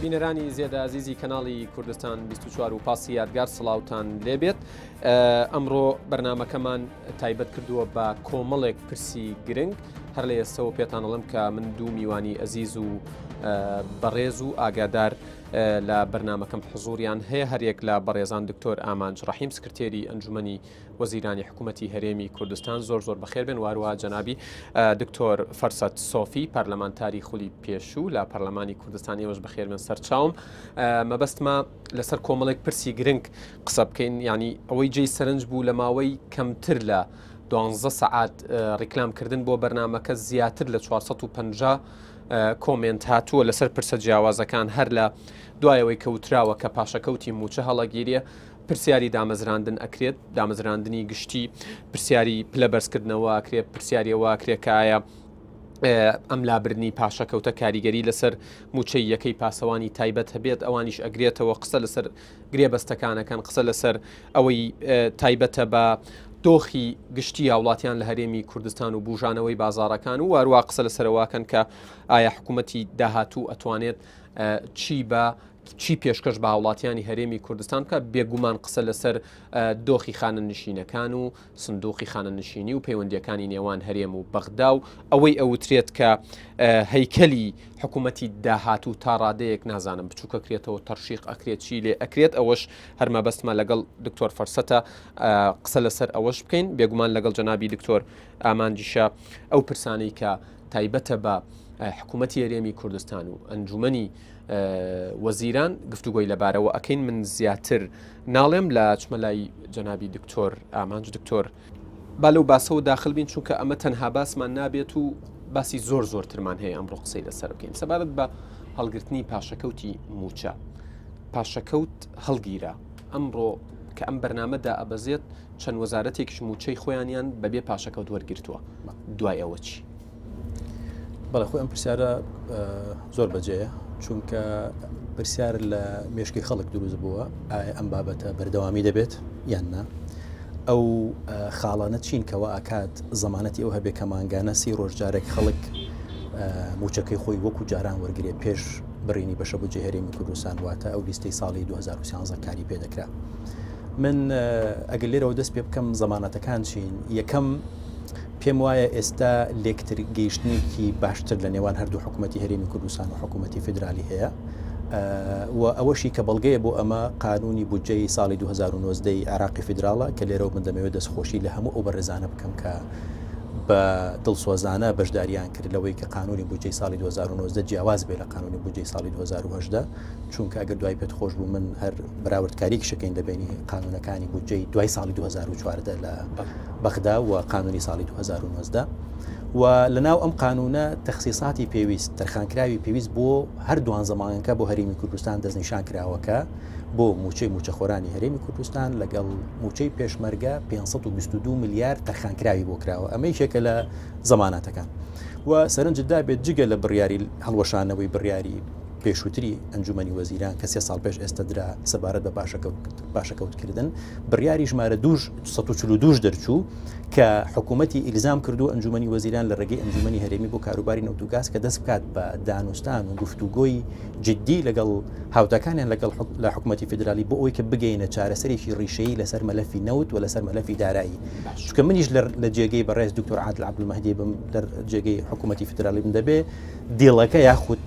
بینەرانی زێدە ئازیزی کەناڵی کوردستان 24 و پاسی یادگار سڵاوتان لێبێت ئەمڕۆ بەرنمەکەمان تایبەت کردووە بە کۆمەڵێک پرسی گرنگ هەر لە ئێستەوە پێتان ئەڵێم کە من دوو میوانی ئەزیز و بەڕێز و ئاگادار لە بەرنمەکەم حزوریان هەیە هەریەک لە بەڕێزان دکتۆر ئامانج ڕەحیم سکرتێری ئەنجومەنی وەزیرانی حکوومەتی هەرێمی کوردستان زۆر زۆر بەخێر بێن واروە جەنابی دکتۆر فەرسەت سۆفی پەرلەمانتاری خولی پێشوو لە پەرلەمانی کوردستان ئێوەش بەخێر بێن سەرچاوم مەبەستمە لەسەر کۆمەڵێک پرسی گرنگ قسە بکەین ینی ئەوەی جێی سەرنج بوو لە ماوەی کەمتر لە دوانزە سەعات ڕیکلام کردن بۆ بەرنمەکە زیاتر لە 450 کۆمێنت هاتووە لەسەر پرسە جیاوازەکان هەر لە دوایەوەی کەوتراوە کە پاشەکەوتی موچە هەڵەگیریە پرسیاری دامەزراندن ئەکرێت دامەزراندنی گشتی پرسیاری پلە بەرزکردنەوە ئەکرێت پرسیاری ئەوە ئەکرێت کە ئایا ئەم لابردنی پاشەکەوتە کاریگەری لەسەر موچەی یەکەی پاسەوانی تایبەت هەبێت ئەوانیش ئەگرێتەوە قسە لەسەر گرێبەستەکانەکەن قسە لەسەر ئەوەی تایبەتە بە دۆخی گشتی هاوڵاتیان لە هەرێمی کوردستان و بژانەوەی بازارەکان و واروا قسە لەسەرواکەن کە ئایا حکوومەتی داهاتوو ئەتوانێت چی بە چی پێشکەش بە هاوڵاتیانی هەرێمی کوردستان بکات بێگومان قسە لەسەر دۆخی خانەنشینەکان و سندوقی خانەنشینی و پەیوەندیەکانی نێوان هەرێم و بەغدا و ئەوەی ئەوترێت کە هەیکەلی حکوومەتی داهاتوو تا ڕادەیەک نازانم بچووکەکرێتەوە تەرشیق ئەکرێت چی لێ ئەکرێت ئەوەش هەرمەبەستمە لەگەڵ دکتۆر فەرسەتە قسە لەسەر ئەوەش بکەین بێگومان لەگەڵ جەنابی دکتۆر ئامانجیشە ئەو پرسانەی کە تایبەتە بە حکوومەتی هەرێمی کوردستان و ئەنجومنی وەزیران گفتوگۆی لەبارەوە ئەکەین من زیاتر ناڵێم لە چمە لای جەنابی دکتۆر ئامانج دکتۆر با لەو باسەوە داخل بین چونکە ئەمە تەنها باسمان نابێت و باسی زۆر زۆرترمان هەیە ئەمڕۆ قسەی لەسەر بکەین سەبارەت بە هەڵگرتنی پاشەکەوتی موچە پاشەکەوت هەڵگیرا ئەمڕۆ کە ئەم بەرنامەدا ئەبەزێت چەند وەزارەتێکیش موچەی خۆیانیان بەبێ پاشەکەوت وەرگرتووە دوای ئەوە چی؟ بەڵێ خۆی ئەم پرسیارە زۆر بەجێیە چونکە پرسیار لە مێشکی خەڵک دروست بووە ئایا ئەم بابەتە بەردەوامی دەبێت یان نا ئەو خاڵانە چین کەوا ئەکات زەمانەتی ئەو هەبێ کە مانگانە سی ڕۆژ جارێک خەڵک موچەکەی خۆی وەکو جاران وەرگێ پێش بڕینی بەشە بۆ جێهرێمی کوردستان واتە ئەو لیستەی ساڵی 2013 کاری پێ دەکرا من ئەگەر لێرەوە دەست پێ بکەم زەمانەتەکان چین یەکەم پێم وایە ئێستا لێکتر گەیشتنێکی باشتر لە نێوان هەردوو حکوومەتی هەرێمی کوردستان و حکوومەتی فیدرالی هەیە و ئەوەشی کە بەڵگەیە بۆ ئەمە قانونی بودجەی ساڵی 2019 عێراقی فیدراڵە کە لێرەوە من دەمەوێت دەستخۆشی لە هەموو ئەو بەڕێزانە بکەم کە بە دڵسۆزانە بەشداریان کرد لەوەی کە قانونی بودجەی ساڵی 2019 جیاواز بێ لە قانونی بودجەی ساڵی 2018 چونکە ئەگەر دوای پێت خۆش بوو من هەر بەراوردکاریەکیش ئەکەین لە بەینی قانونەکانی بودجەی دوای ساڵی 2014 لە بەغدا و قانونی ساڵی 2019 و لە ناو ئەم قانونە تەخسیساتی پێویست تەرخانکراوی پێویست بۆ هەر دوانزە مانگەکە بۆ هەرێمی کوردستان دەستنیشان کراوەکە بۆ موچەی موچەخۆرانی هەرێمی کوردستان لەگەڵ موچەی پێشمەرگە 522 ملیار تەرخانکراوی بۆ کراوە ئەمە یەکێکە لە زەمانەتەکان و سەرنجدا بێت جگە لە بڕیاری هەڵوەشانەوەی بڕیاری پێشووتری ئەنجومەنی وەزیران کە سێ ساڵ پێش ئێستا درا سەبارەت بە پاشەکەوتکردن بڕیاری ژمارە 242 دەرچوو کە حکوومەتی ئیلزام کردو ئەنجومەنی وەزیران لە ڕێگەی ئەنجومەنی هەرێمی بۆ کاروباری نەوت و گاز کە دەست بکات بە دانوستان و گفتوگۆی جدی لەگەڵ هاوتاکانیان لەگەڵ لە حکوومەتی فیدرالی بۆ ئەوەی کە بگەینە چارەسەرێکی ڕیشەیی لەسەر مەلەفی نەوت و لەسەر مەلەفی دارایی چونکە منیش لە جێگەی بەڕێز دکتۆر عادل عەبدولمەهدی بم لە جێگەی حکوومەتی فیدرالی بم دەبێ دیڵەکە یاخود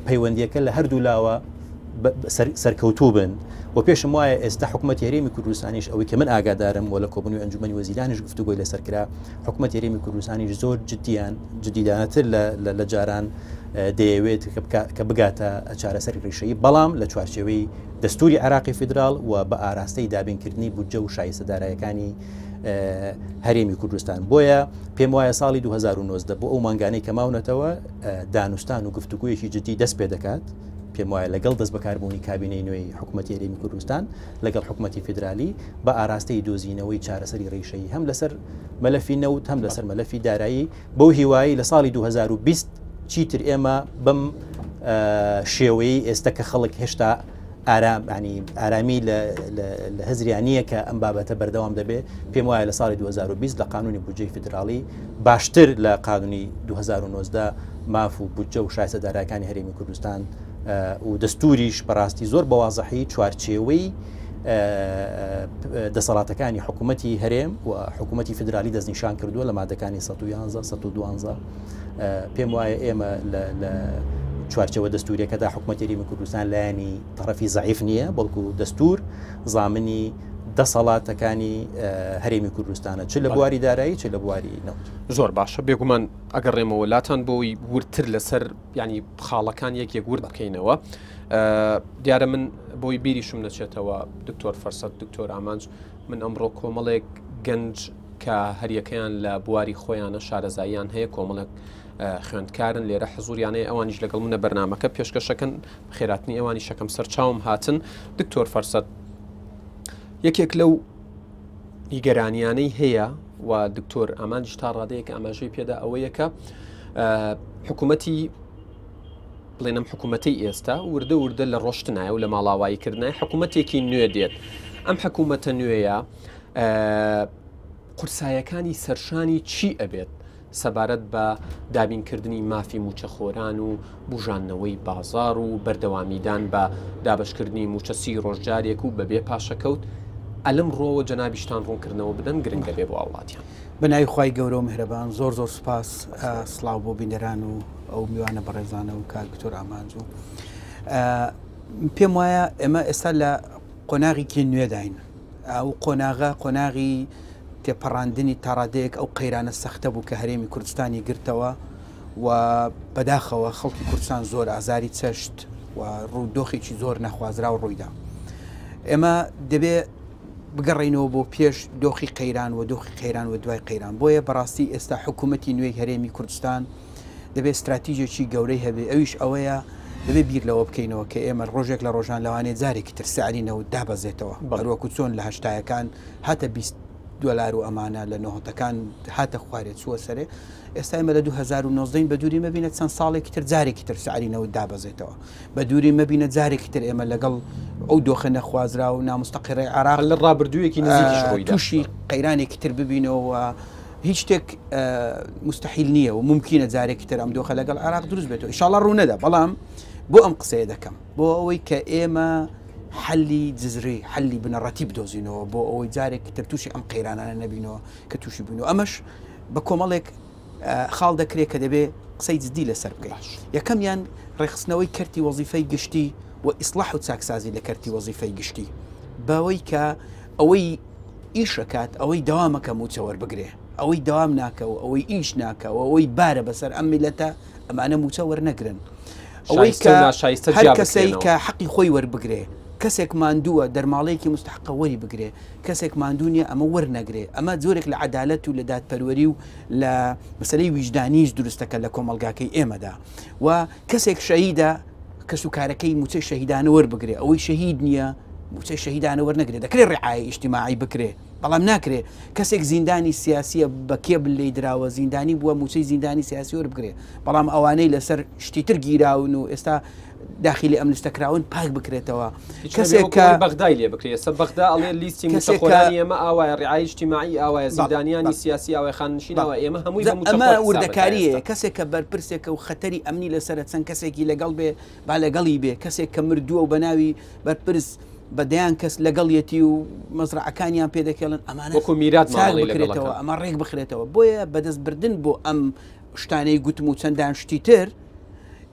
پەیوەندیەکە لە هەردوو لاوە سەرکەوتوو بن و پێشم وایە ئێستا حکوومەت هەرێمی کوردستانیش ئەوەی کە من ئاگادارم و لە کۆبوونی ئەنجومەنی وەزیرانیش گفتوگۆی لەسەر کرا حکوومەت هەرێمی کوردستانیش زۆر جدیان جدیدانەتر لە جاران دەیەوێت کە بگاتە چارەسەری ڕیشەیی بەڵام لە چوارچێوەی دەستوری عراقی فیدراڵ و بە ئاراستەی دابینکردنی بودجە و شایستە دارایەکانی هەرێمی کوردستان بۆیە پێم وایە ساڵی 2019 بۆ ئەو مانگانەی کە ماونەتەوە دانوستان و گفتوگویەکی جدی دەست پێ دەکات پێم وایە لەگەڵ دەست بەکاربوونی کابینەی نوێی حکوومەتی هەرێمی کوردستان لەگەڵ حکوومەتی فیدرالی بە ئاراستەی دۆزینەوەی چارەسەری ڕیشەیی هەم لەسەر مەلەفی نەوت هەم لەسەر مەلەفی دارایی بەو هیوایی لە ساڵی 2020 چیتر ئێمە بەم شێوەیەی ئێستا کە خەڵک هێشتا ئارام ینی ئارامی لە هزریان نییە کە ئەم بابەتە بەردەوام دەبێ پێم وایە لە ساڵی 2020 لە قانونی بودجەی فیدراڵی باشتر لە قانونی 2019 ماف و بودجە و شایستە دارایەکانی هەرێمی کوردستان و دەستوریش بەڕاستی زۆر بەوازحی چوارچێوەی دەسەڵاتەکانی حکوومەتی هەرێم و حکوومەتی فیدرالی دەستنیشان کردووە لە مادەکانی 111 112 پێم وایە ئێمە لە چوارچەوە دەستوریەکەدا حکوومەتی هەرێمی کوردستان لایەنی تەڕەفی زەعیف نییە بەڵکو دەستور زامنی دەسەڵاتەکانی هەرێمی کوردستانە چ لە بواری دارایی چ لە بواری نەوت. زۆر باشە بێگومان ئەگەڕێمەوە لاتان بۆی وردتر لەسەر ینی خاڵەکان یەک یەک ورد بکەینەوە دیارە من بۆی بیریشم نەچێتەوە دکتۆر فەرسەت دکتۆر ئامانج من ئەمڕۆ کۆمەڵێک گەنج کە هەریەکەیان لە بواری خۆیانە شارەزاییان هەیە کۆمەڵێک خوێندکارن لێرە حزوریانەیە ئەوانیش لەگەڵ منە بەرنمەکە پێشکەشەکەن خێراتنی ئەوانی شەکەم سەرچاوم هاتن دکتۆر فەرسەت یەکێک لەو نیگەرانیانەی هەیە و دکتۆر ئامانجیش تا ڕادەیەک ئاماژەی پێدا ئەوەیە کە حکوومەتی بڵێنم حکوومەتی ئێستا وردە وردە لە ڕۆشتنایە و لە ماڵاوایی کردنای حکوومەتێکی نوێ دێت ئەم حکوومەتە نوێیە قورسایەکانی سەرشانی چی ئەبێت سەبارەت بە دابینکردنی مافی مووچەخۆران و بوژاندنەوەی بازاڕ و بەردەوامیدان بە دابەشکردنی مووچە سی ڕۆژ جارێک و بەبێ پاشەکەوت، ئەلم ڕووەوە جەنابیشتان ڕوونکردنەوە بدەن گرنگ دەبێ بۆ هاوڵاتیان. بە ناوی خوای گەورە و میهرەبان زۆر زۆر سوپاس سڵاو بۆ بینەران و ئەو میوانە بەڕێزانە و کاک دکتۆر ئامانج و پێم وایە ئێمە ئێستا لە قۆناغێکی نوێداین ئەو قۆناغە قۆناغی تێپەڕاندنی تاڕادەیەک ئەو قەیرانە سەختە بوو کە هەرێمی کوردستانی گرتەوە و بەداخەوە خەڵکی کوردستان زۆر ئازاری چەشت و ڕوو دۆخێکی زۆر نەخوازراو ڕوویدا. ئێمە دەبێ بگەڕێینەوە بۆ پێش دۆخی قەیران و دۆخی قەیران و دوای قەیران بۆیە بەڕاستی ئێستا حکوومەتی نوێی هەرێمی کوردستان دەبێت ستراتیژێکی گەورەی هەبێ ئەویش ئەوەیە دەبێ بیر لەوە بکەینەوە کە ئێمە ڕۆژێک لە ڕۆژان لەوانەیە جارێکی تر سعری نەوت دابەزێتەوە هەروەکو چۆن لە هەشتایەکان هاتە 20 دۆلار و ئەمانە لە نۆهەتەکان هاتە خوارێ چووە سەرێ ئێستا ئێمە لە 2019 بە دووری مەبینە چەند ساڵێکی تر جارێکی تر سعری نەوت دابەزێتەوە بە دووری مەبینە جارێکی تر ئێمە لەگەڵ ئەو دۆخە نەخوازرا و نامستەقیڕی عراق لە ڕابردوویەکی نزیکیش ڕوویدا تووشی قەیرانێکی تر ببینەوە هیچ شتێک مستحیل نییە و ممکنە جارێکی تر ئەم دۆخە لەگەڵ عێراق دروست بێتەوە ئیشاڵە ڕوونەدا بەڵام بۆ ئەم قسەیە دەکەم بۆ ئەوەی کە ئێمە حەلی جزری حەلی بنەڕەتی بدۆزینەوە بۆ ئەوەی جارێکی تر تووشی ئەم قەیرانانە نەبینەوە کە تووشی بووین و ئەمەش بە کۆمەڵێک خاڵ دەکرێت کە دەبێ قسەی جدی لەسەر بکەین یەکەمیان ڕێکخستنەوەی کەرتی وەزیفەی گشتی و ئیسلاح و چاکسازی لە کەرتی وەزیفەی گشتی بەوەی کە ئەوەی ئیشەکات ئەوەی دەوامەکە موچە وەربگرێ ئەوەی دەوام ناکە و ئەوەی ئیش ناکە و ئەوەی بارە بەسەر ئەم میلەتە ئەمانە موچە وەرنەگرن ئەوەی کە هەر کەسەی کە حەقی خۆی وەربگرێ کەسێک ماندووە دەرماڵەیەکی مستحقە وەری بگرێ کەسێک ماندوو نییە ئەمە وەرنەگرێ ئەمە جۆرێک لە عەدالەت و لە دادپەروەری و لە مەسەلەی ویژدانیش دروستەکە لە کۆمەڵگاکەی ئێمەدا و کەسێک شەهیدە کەس و کارەکەی موچەی شەهیدانە وەربگرێ ئەوەی شەهید نییە موچەی شەهیدانە وەرنەگرێ دەکرێت ڕعایە ئیجتیماعی بکرێ بەڵام ناکرێ کەسێک زیندانی سیاسیە بە کێبل لێی دراوە زیندانی بووە موچەی زیندانی سیاسی وەربگرێ بەڵام ئەوانەی لەسەر شتی تر گیراون و ئێستا داخلی ئەم لیستە کراون پاک بکرێتەوە کەسێک کە بەغدای لێ بکرێت ئێستا بەغدا ئەڵێ لیستی موچەخۆرانی ئێمە ئاوایە ڕعای ئیجتیماعی ئاوایە زیندانیانی سیاسی ئاوای خاننشین ئاوایە ئێمە هەمووی بە موچەخۆر ئەمە وردەکارییە کەسێک کە بەرپرسێکە و خەتەری ئەمنی لەسەرە چەند کەسێکی لەگەڵ بێ با لەگەڵی بێ کەسێک کە مردووە و بە ناوی بەرپرس بە دەیان کەس لەگەڵیەتی و مەزرەعەکانیان پێ دەکێڵن ئەمانە وەکو میرات چاک بکرێتەوە ئەمە ڕێک بخرێتەوە بۆیە بەدەست بردن بۆ ئەم شتانەی گوتم و چەندان شتی تر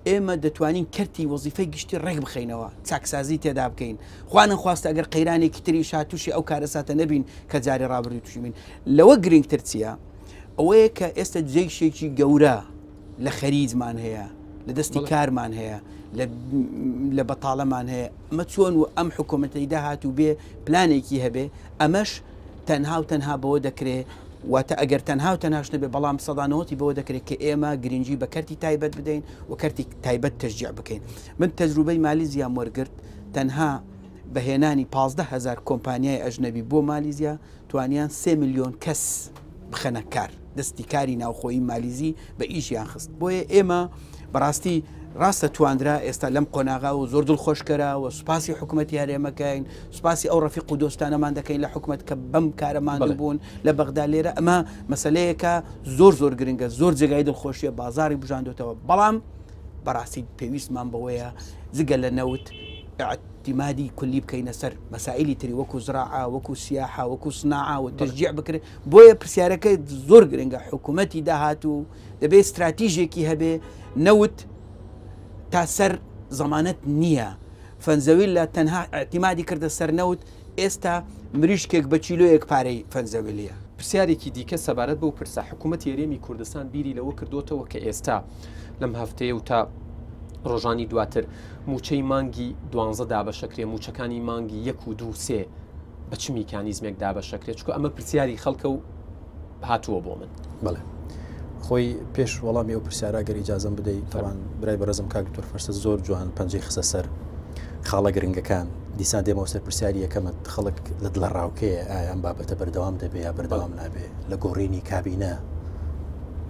ئێمە دەتوانین کەرتی وەزیفەی گشتی ڕێک بخەینەوە چاکسازی تێدا بکەین خوانەخواستە ئەگەر قەیرانێکی تریش هات تووشی ئەو کارەساتە نەبین کە جاری ڕابردوو تووشی بین لەوە گرنگتر چییە؟ ئەوەیە کە ئێستا جەیشێکی گەورە لە خەریجمان هەیە لە دەستی کارمان هەیە لە بەتاڵەمان هەیە ئەمە چۆن و ئەم حکوومەتەی داهات و بێ پلانێکی هەبێ ئەمەش تەنها و تەنها بەوە دەکرێ واتە ئەگەر تەنها و تەنهاش نەبێ بەڵام سەدانەوەتی بەوە دەکرێت کە ئێمە گرنگی بە کەرتی تایبەت بدەین و کەرتی تایبەت تەشجیع بکەین من تەجروبەی مالیزیام وەرگرت تەنها بە هێنانی 15 هەزار کۆمپانیای ئەژنەبی بۆ مالیزیا توانیان سێ ملیۆن کەس بخەنە کار، دەستی کاری ناوخۆیی مالیزی بە ئیشیان خست، بۆیە ئێمە بەڕاستی ڕاستە تواندرا ئێستا لەم قۆناغا و زۆر دڵخۆشکەرە و سوپاسی حکوومەتی هەرێمەکەین سوپاسی ئەو ڕەفیق و دۆستانەمان دەکەین لە حکوومەت کە بەم کارە ماندوو بوون لە بەغدا لێرە ئەمە مەسلەیەکە زۆر زۆر گرنگە زۆر جێگای دڵخۆشیە بازاری بژاندوتەوە بەڵام بەڕاستی پێویستمان بەوەیە جگە لە نەوت ئیعتیمادی کولی بکەینە سەر مەسائیلی تری وەکو زراعە وەکو سیاحە وەکو سناعە و تەشجیع بکرێت بۆیە پرسیارەکە زۆر گرنگە حکوومەتی داهاتوو دەبێت ستراتیژێکی هەبێ نەوت تا سەر زەمانەت نییە فەنزەویلا تەنها ئیعتیمادی کردە سەر نەوت ئێستا مریشکێک بە کیلۆیەک پارەی فەنزەویلیە. پرسیارێکی دیکە سەبارەت بەو پرسە، حکوومەتی هەرێمی کوردستان بیری لەوە کردۆتەوە کە ئێستا لەم هەفتەیە و تا ڕۆژانی دواتر مووچەی مانگی دوانزە دابەشەکرێ، مووچەکانی مانگی یەک و دوو و سێ بە چ میکانیزمێک دابەشەکرێ؟ چونکە ئەمە پرسیاری خەڵکە و هاتووە بۆ من. بەڵێ خۆی پێش وەڵامی ئەو پرسیارە گەر ئیجازەم بدەی تەوان برای بەڕێزم کاک دکتۆر فەرسە زۆر جوان پەنجەی خستە سەر خاڵە گرنگەکان دیسان دێمەوە سەر پرسیاری یەکەمت خەڵک لە دڵە ڕاوکەیە ئایا ئەم بابەتە بەردەوام دەبێ یا بەردەوام نابێ لە گۆڕینی کابینە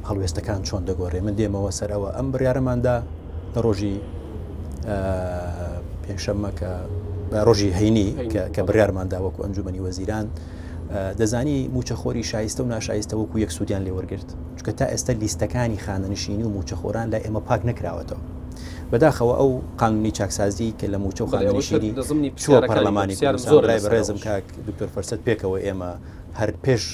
هەڵوێستەکان چۆن دەگۆڕێ من دێمەوە سەر ئەوە ئەم بڕیارەماندا لە ڕۆژی پێنجشەممە کە ڕۆژی هەینی کە بڕیارماندا وەکو ئەنجومەنی وەزیران دەزانی مووچەخۆری شایستە و ناشایستە وەکو یەک سوودیان لێ وەرگرت، چونکە تا ئێستا لیستەکانی خانەنشینی و مووچەخۆران لای ئێمە پاک نەکراوەتەوە. بەداخەوە ئەو قانونی چاکسازی کە لە مووچە و خانەنشینی چووە پەرلەمانی کوردستان، برای بەڕێزم کاک دکتۆر فەرسەت پێکەوە ئێمە هەر پێش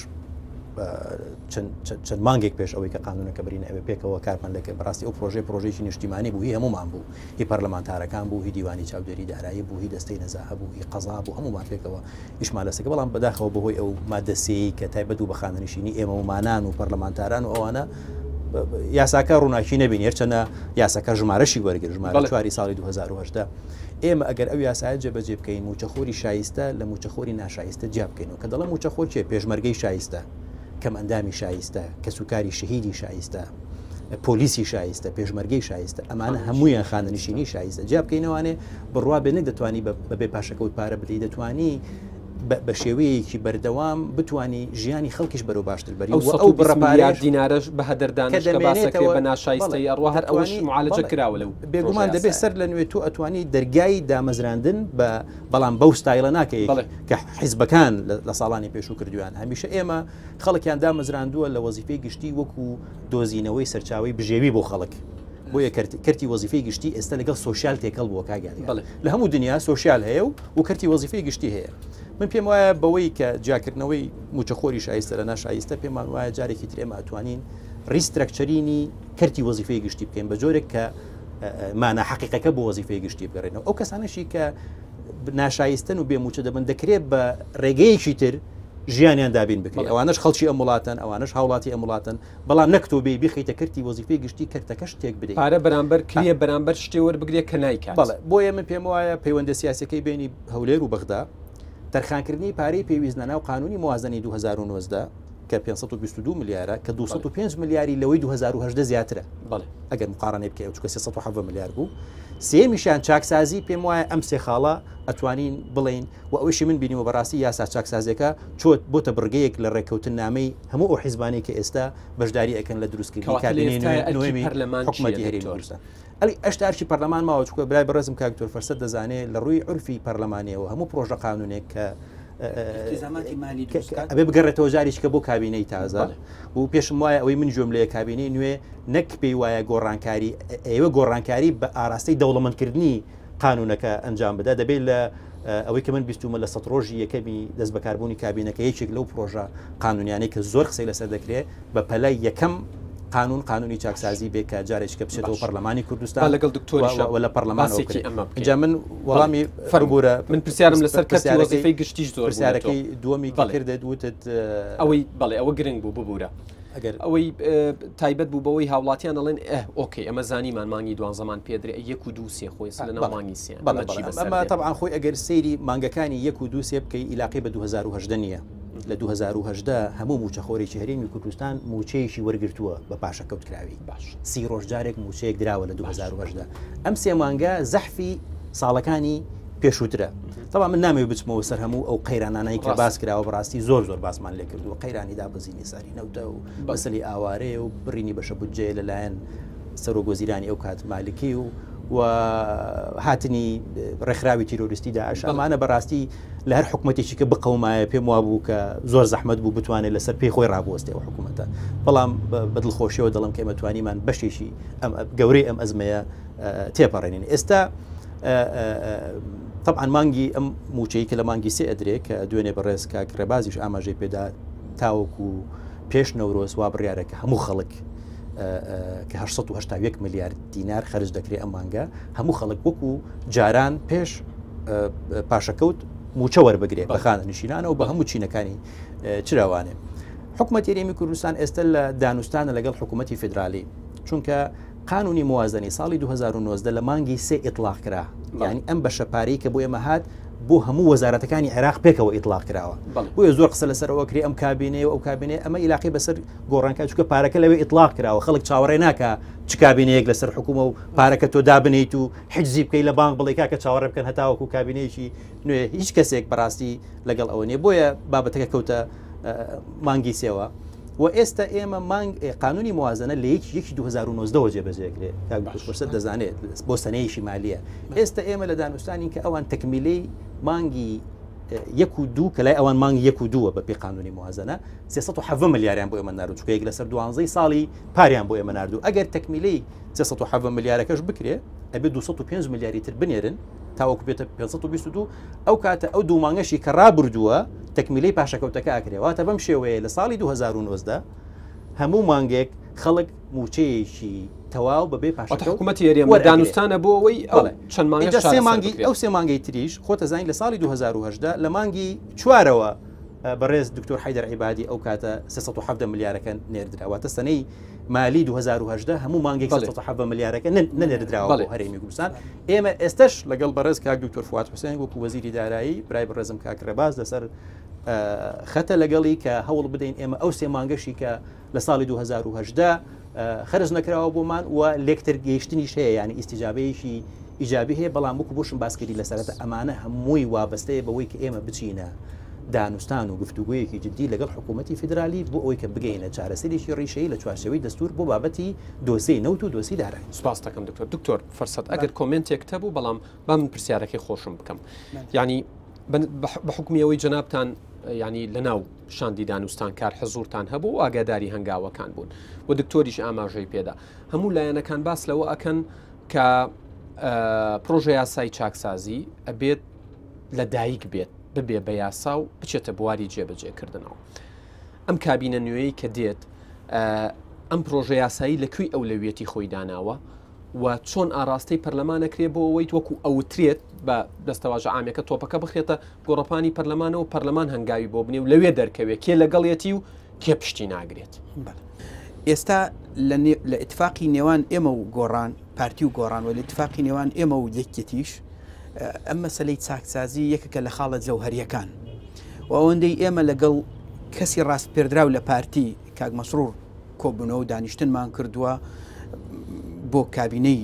چەند مانگێک پێش ئەوەی کە قانونەکە برینە ئەوێ پێکەوە کارمان دەکرد. بەڕاستی ئەو پرۆژەی پرۆژەیەکی نیشتیمانی بوو، هی هەمومان بوو، هی پەرلەمانتارەکان بوو، هی دیوانی چاودێری دارایی بوو، هی دەستەی نەزاهە بوو، هی قەزا بوو، هەمومان پێکەوە ئیشمان لەسەر کرد، بەڵام بەداخەوە بەهۆی ئەو مادە سێیەی کە تایبەت بوو بە خانەنشینی ئێمە و مانان و پەرلەمانتاران و ئەوانە یاساکە ڕووناکی نەبینی، هەرچەنە یاساکە ژمارەشی وەرگرت، ژمارە چواری ساڵی 2018. ئێمە ئەگەر ئەو یاسایە جێبەجێ بکەین مووچەخۆری شایستە لە مووچەخۆری ناشایستە جیا بکەینەوە، کە دەڵێم مووچەخۆر کێ؟ پێشمەرگەی شایستە، کەمئەندامی شایستە، کەسوکاری شەهیدی شایستە، پۆلیسی شایستە، پێشمەرگەی شایستە، ئەمانە هەموویان خانەنشینی شایستە جیا بکەینەوانێ بڕوا بێ نەک دەتوانی بەبێ پاشەکەوت پارە بدەی، دەتوانی بە شێوەیەکی بەردەوام بتانی ژیانی خەڵکیش بەرەو باشتر بەری ئەو ئەو بڕە پارەیە دینارەش بە هەدەردانش کە باسەکرێ بە ناشایستەی ئەڕوا هەر ئەوەش معالجە کراوە لەو بێگومان دەبێت سەر لە نوێ تۆ ئەتوانی دەرگای دامەزراندن بە بەڵام بەو ستایلە ناکەی کە حیزبەکان لە ساڵانی پێشوو کردویان هەمیشە ئێمە خەڵکیان دامەزراندووە لە وەزیفەی گشتی وەکو دۆزینەوەی سەرچاوەی بژێوی بۆ خەڵک. بۆیە کەرتی وەزیفەی گشتی ئێستا لەگەڵ سۆشیال تێکەڵ بووە کاک یادگار. لە هەموو دنیا سۆشیال هەیە و کەرتی وەزیفەی گشتی هەیە. من پێم وایە بەوەی کە جیاکردنەوەی مووچەخۆری شایستە لە ناشایستە پێمان وایە جارێکی تر ئێمە ئەتوانین restructuring ی کەرتی وەزیفەی گشتی بکەین بە جۆرێک کە مانا حەقیقەکە بۆ وەزیفەی گشتی بگەڕێنەوە. ئەو کەسانەشی کە ناشایستن و بێ مووچە دەبن دەکرێت بە ڕێگەیەکی تر ژیانیان دابین بکرێت. ئەوانەش خەڵکی ئەم وڵاتەن، ئەوانەش هاوڵاتی ئەم وڵاتەن، بەڵام نەک تۆ بێی بیخەیتە کەرتی وەزیفەی گشتی کەرتەکەش تێک بدەیت. پارە بەرامبەر کرێ بەرامبەر شتێ وەربگرێ کە نایکات. بەڵێ، بۆیە من پێم وایە پەیوەندە سیاسیەکەی بەینی هەولێر و بەغدا، تەرخانکردنی پارەی پێویست لەناو قانونی موازنەی 2019 کە 522 ملیارە کە 205 ملیاری لەوەی 2018 زیاترە. ئەگەر مقارنەی بکەی چونکە 317 ملیار بوو. سێیەمیشیان چاکسازی، پێم وایە ئەم سێ خاڵە ئەتوانین بڵێین و ئەوەیشی من بینیوە بەڕاستی یاسا چاکسازیەکە چۆت بۆتە بڕگەیەک لە ڕێککەوتننامەی هەموو ئەو حیزبانەی کە ئێستا بەشداری ئەکەن لە دروستکردنی کەواتە لە کابینەی ئێستایا ئەرکی نوێمی پەرلەمان چییە حکومەتی هەرێمی دکتۆر؟ کوردستان. ئەلی ئەشتا ئەرکی پەرلەمان ماوە چونکە برای بەڕێزم کاک دکتۆر فەرسەت دەزانێ لە ڕووی عورفی پەرلەمانیەوە هەموو پرۆژە قانونێک کە التزاماتی مالی دروست کات ئەبێ بگەڕێتەوە جارێکیکە بۆ کابینەی تازە و پێشم وایە ئەوەی من گوێم لێیە کابینەی نوێ نەک پێی وایە گۆڕانکاری ئێوە گۆڕانکاری بە ئاراستەی دەوڵەمەندکردنی قانونەکە ئەنجام بدا دەبێت لە ئەوەی کە من بیستومە لە سەد ڕۆژی یەکەمی دەست بەکاربوونی کابینەکە یەکێک لەو پرۆژە قانونیانەی کە زۆر قسەی لەسەر دەکرێت بە پەلە یەکەم قانون قانونی چاکسازی بێ کە جارێکیکە بچێتەوە پەرلەمانی کوردستان لەگەڵ دکتۆریشە و لە پەرلەمان باسێکی ئەمە بکەین. ئینجا من وەڵامی فەرموو. ببورە من پرسیارم لەسەر کەرتی پرسیارەکەی وەزیفەی گشتیش زۆر بوو لە تۆ. پرسیارەکەی دووەمی کە بەڵێ. کردت وتت ئەوەی بەڵێ ئەوە گرنگ بوو ببورە. ئەگەر ئەوەی تایبەت بوو بەوەی هاوڵاتیان ئەڵێن ئه okay ئەمە زانیمان مانگی دوانزەمان پێدرێ یەک و دوو سێ خۆی لە ناو مانگی سێ بەڵێ ئەمە تەبعەن خۆی ئەگەر سەیری مانگەکانی یەک و دوو سێ بکەی ئیلاقی بە 2018 نییە لە 2018 هەموو موچەخۆرێکی هەرێمی کوردستان موچەیەکی وەرگرتووە بە پاشەکەوت کراوی باش 30 ڕۆژ جارێک موچەیەک دراوە لە 2018 ئەم سێ مانگە زەحفی ساڵەکانی پێشووترە طبعا من نامەوێت بچمەوە سەر هەموو ئەو قەیرانانەی کە باس کراوە بەڕاستی زۆر زۆر باسمان لێ کردووە قەیرانی دابەزینی ساری نەوتە و مەسەلی ئاوارەیە و بڕینی بەشە بودجەیە لەلایەن سەرۆک وەزیرانی ئەو کات مالکی و و هاتنی ڕێکخراوی تیرۆریستی داعش ئەمانە بەڕاستی لە هەر حکوومەتێکی کە بقەومایە پێم وابوو کە زۆر زەحمەت بوو بتوانێت لەسەر پێی خۆی ڕابوەستێ ئەو حکوومەتە بەڵام بەدڵخۆشیەوە دەڵم کە ئێمە توانیمان بەشێکی ئەم گەورەی ئەم ئەزمەیە تێپەڕێنین ئێستا طبعا مانگی ئەم موچەی کە لە مانگی سێ ئەدرێ کە دوێنێ بەڕێز کاک ڕێبازیش ئاماژەی پێدا تاوەکو پێش نەورۆز وا بڕیارە کە هەموو خەڵک کە 1970 ملیار دینار خرج دەکرێت ئەم مانگە هەموو خەڵک وەکو جاران پێش پاشەکەوت موچە وەربگرێ بە خانە نشینانەوە بە هەموو چینەکانی چراوانێ حکوومەت هەرێمی کوردستان ئێستا لە دانوستانە لەگەڵ حکوومەتی فیدرالی چونکە قانونی موازنەی ساڵی 2019 لە مانگی سێ ئیتلاق کرا یعنی ئەم بەشە پارەی کە بۆ ئێمە هات بۆ هەموو وەزارەتەکانی عێراق پێکەوە ئیتلاق کراوە بۆیە زۆر قسە لەسەر ئەوە کرێ ئەم کابینەیە و ئەو کابینەیە ئەمە ئیلاقی بەسەر گۆڕانکە چونکە پارەکە لەوێ ئیتلاق کراوە خەڵک چاوەڕێ ناکە چ کابینەیەک لەسەر حکوومە و پارەکە تۆ دابنیت و حجزی بکەی لە بانک بڵێ کاکە چاوەڕێ بکەن هەتاوەکو کابینەیەکی نوێ هیچ کەسێک بەڕاستی لەگەڵ ئەوە نیە بۆیە بابەتەکە کەوتە مانگی سێوە و ئێستا ئێمە مانگ قانونی موازنە لە یەکی یەکی 2019 ەوە جێبەجێ کرێ کاک دکتۆر فرسەت دەزانێت بۆ سنەیەکی مالیە ئێستا ئێمە لە دانوستانین کە ئەوان تەکمیلەی مانگی یەک و دوو کە لای ئەوان مانگی یەک و دووە بە پێی قانونی موازنە 317 ملیاریان بۆ ئێمە نارد چونکە یەک لەسەر دوانزەی ساڵی پاریان بۆ ئێمە ناردوو ئەگەر تەکمیلەی 317 ملیارەکەش بکرێ ئەبێ 205 ملیاری تر بنێرن تاوەکو بێتە 522 ئەو کاتە ئەو دوو مانگەشی کە ڕابردووە تەکمیلەی پاشەکەوتەکە ئەکرێ واتە بەم شێوەیە لە ساڵی 2019 هەموو مانگێک خەڵک موچەیەکی تەواو بەبێ پاشەکەوت حکوومەتی هەرێم دانوستانە بۆ ئەوەی ئەو چەند مانگە سێ مانگی ئەو سێ مانگەی تریش خۆتە زانین لە ساڵی 2018 لە مانگی چوارەوە بەڕێز دکتۆر حیدەر عیبادی ئەو کاتە 317 ملیارەکە نێردرا واتە سنەی مالی 2018 هەموو مانگێک 317 ملیارەکە نەنێردراوە بۆ هەرێمی کوردستان ئێمە ئێستش لەگەڵ بەڕێز کاک دکتۆر فواد حوسێن وەکو وەزیری دارایی برای بەڕێزم کاک ڕێباز لەسەر خەتە لەگەڵی کە هەوڵ بدەین ئێمە ئەو سێ مانگەشی کە لە ساڵی 2018 خرج نەکراوە بۆمان و لێکتر گەیشتنیش هەیە ینی ئیسیجابەیەکی ئیجابی هەیە بەڵام وەکو بۆشم باسکردی لە سەرەتا ئەمانە هەمووی وابەستەیە بەوەی کە ئێمە بچینە دانوستان و گفتوگۆیەکی جدی لەگەڵ حکوومەتی فیدرالی بۆ ئەوەی کە بگەینە چارەسەرێکی ڕیشەیی لە چوارچێوەی دەستوور بۆ بابەتی دۆسیەی نەوت و دۆسیەی دارایی. سوپاست دەکەم دکتۆر. دکتۆر فرسەت ئەگەر comment ێکت هەبوو بەڵام با من پرسیارەکەی خۆشم بکەم. یعنی بە حوکمی ئەوەی جەنابتان یعنی لەناو شاندی دانوستانکار حزورتان هەبوو و ئاگاداری هەنگاوەکان بوون و دکتۆریش ئاماژەی پێدا هەموو لایەنەکان باس لەوە ئەکەن کە پرۆژە یاسای چاکسازی ئەبێت لە دایک بێت ببێ بە یاسا و بچێتە بواری جێبەجێکردنەوە. ئەم کابینە نوێی کە دێت ئەم پرۆژە یاسایی لە کوێی ئەولەویەتی خۆی داناوە و چۆن ئاراستەی پەرلەمانەکرێ بۆ ئەوەی وەکو ئەوترێت بە دەستەواژە عامەکە تۆپەکە بخرێتە گۆڕەپانی پەرلەمانەوە پەرلەمان هەنگاوی بۆ بنێ و لەوێ دەرکەوێت کێ لەگەڵیەتی و کێ پشتی ناگرێت. ئێستا لە ئیتفاقی نێوان ئێمە و گۆڕان پارتی و گۆڕان و لە ئیتفاقی نێوان ئێمە و یەکێتیش ئەم مەسەلەی چاکسازی یەکێکە لە خاڵە جەوهەریەکان و ئەوەندەی ئێمە لەگەڵ کەسی ڕاستپێردراو لە پارتی کاک مەسرور کۆبوونەوە و دانیشتنمان کردووە بۆ کابینەی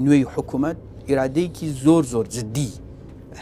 نوێی حکوومەت ئیرادەیەکی زۆر زۆر جددی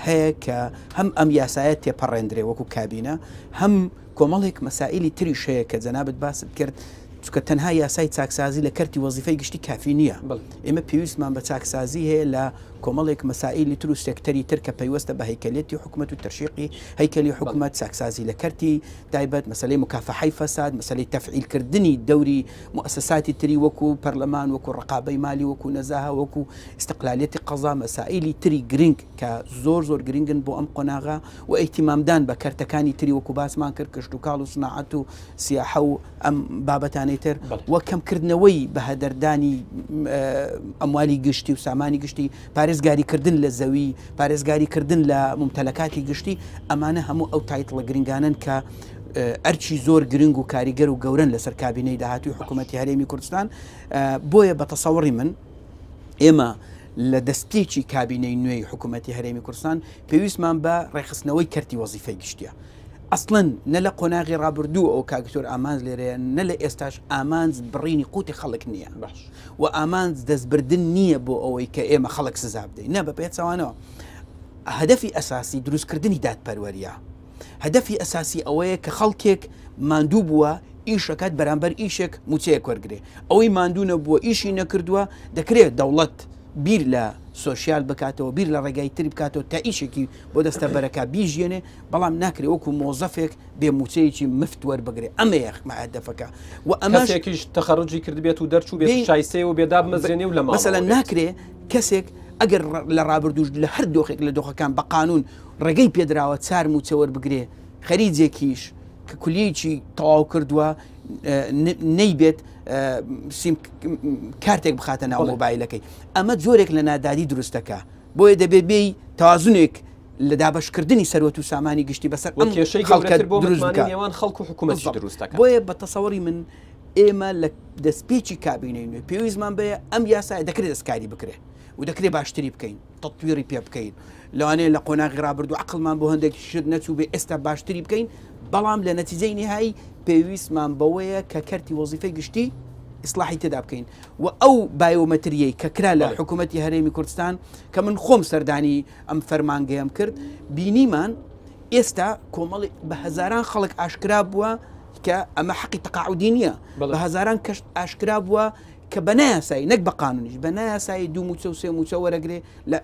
هەیە کە هەم ئەم یاسایە تێپەڕێندرێ وەکو کابینە هەم کۆمەڵێک مەسائلی تریش هەیە کە جەنابت باست کرد چونکە تەنها یاسای چاکسازی لە کەرتی وەزیفەی گشتی کافی نییە ئێمە پێویستمان بە چاکسازی هەیە لە کۆمەڵێک مەسائیلی تر و سێکتەری تر کە پەیوەستە بە هەیکەلیەتی حکومەت و تەرشیقی هەیکەلی حکومەت، چاکسازی لە کەرتی تایبەت، مەسەلەی موکافەحەی فەساد، مەسەلەی تەفعیلکردنی دەوری موئەسەساتی تری وەکو پەرلەمان، وەکو ڕەقابەی مالی، وەکو نەزاهە، وەکو ئیستقلالیەتی قەزا، مەسائیلی تری گرنگ کە زۆر زۆر گرنگن بۆ ئەم قۆناغە و ئیهتیمامدان بە کەرتەکانی تری وەکو باسمان کرد کشتوکاڵ و سناعەت و سیاحە و ئەم بابەتانەی تر و کەمکردنەوەی بەهەدەردانی ئەموالی گشتی و سامانی گشتی پارێزگاریکردن لە زەوی پارێزگاریکردن لە ممتەلەکاتی گشتی ئەمانە هەموو ئەو title ە گرنگانن کە ئەرچی زۆر گرنگ و کاریگەر و گەورن لەسەر کابینەی داهاتوی حکوومەتتی هەرێمی کوردستان بۆیە بە تەسەوڕی من ئێمە لە دەستپێکی کابینەی نوێی حکوومەتتی هەرێمی کوردستان پێویستمان بە ڕێکخستنەوەی کەرتی وەزیفەی گشتیە. ئەسڵەن نە لە قۆناغی ڕابردوو ئەو کاک دکتۆر ئامانج لێرەیە نە لە ئێستاش ئامانج بڕینی قوتی خەڵک نییە باش و ئامانج دەستبردن نییە بۆ ئەوەی کە ئێمە خەڵک سزا بدەین نە بە پێچەوانەوە هەدەفی ئەساسی دروستکردنی دادپەروەریە هەدەفی ئەساسی ئەوەیە کە خەڵکێک ماندوو بووە ئیشەکات بەرامبەر ئیشێک موچەیەک وەرگێ ئەوەی ماندوو نەبووە ئیشی نەکردووە دەکرێت دەوڵەت بیر لە سۆشیال بکاتەوە، بیر لە ڕێگای تری بکاتەوە تا ئیشێکی بۆ دەستەبەرەکا بیژیێنێ، بەڵام ناکرێ وەکو مۆزەفێک بێ مووچەیەکی مفت وەربگرێ، ئەمەیە هەدەفەکە و ئەمەش کەسێکیش تەخەروجی کردبێت و دەرچووبێت و شایستەیە و بێ دابمەزرێنێ و لە ماڵەوە مەسەلەن بێت. ناکرێ کەسێک ئەگەر لە ڕابردووش لە هەر دۆخێک لە دۆخەکان بە قانوون ڕێگەی پێدراوە چار مووچە وەربگرێ، خەریجێکیش کە کولیەیەکی تەواو کردووە نەیبێت سیم کارتێک بخاتە ناو مۆبایلەکەی ئەمە جۆرێک لە نادادی دروستەکە بۆیە دەبێت بێی تەوازنێک لە دابەشکردنی سەروەت و سامانی گشتی بەسەر ئەم کێشەی خەڵکە بۆ دروست بکە نێوان خەڵک و حکوومەت دروستەکە بۆیە بە تەسەوری من ئێمە لە دەستپێکی کابینەی نوێ پێویستمان بەیە ئەم یاسای دەکرێت دەستکاری بکرێت و دەکرێت باشتری بکەین تەتویڕی پێ بکەین لەوانەیە لە قۆناغی ڕابردوو عەقڵمان بۆ هەندێک شت نەچوو بێ ئێستا باشتری بکەین بەڵام لە نەتیجەی نهایی پێویستمان بەوەیە کە کەرتی وەزیفەی گشتی ئیسلاحی تێدا بکەین و ئەو بایۆمەتریەی کە کرا لە حکوومەتی هەرێمی کوردستان کە من خۆم سەردانی ئەم فەرمانگەیەم کرد بینیمان ئێستا کۆمەڵی بە هەزاران خەڵک ئاشکرا بووە کە ئەمە حەقی تەقاعودی نییە بە هەزاران کەش ئاشکرا بووە کە بە نایاسایی نەک بە قانونیش بە نایاسایی دوو موچە و سێ موچە وەرەگرێ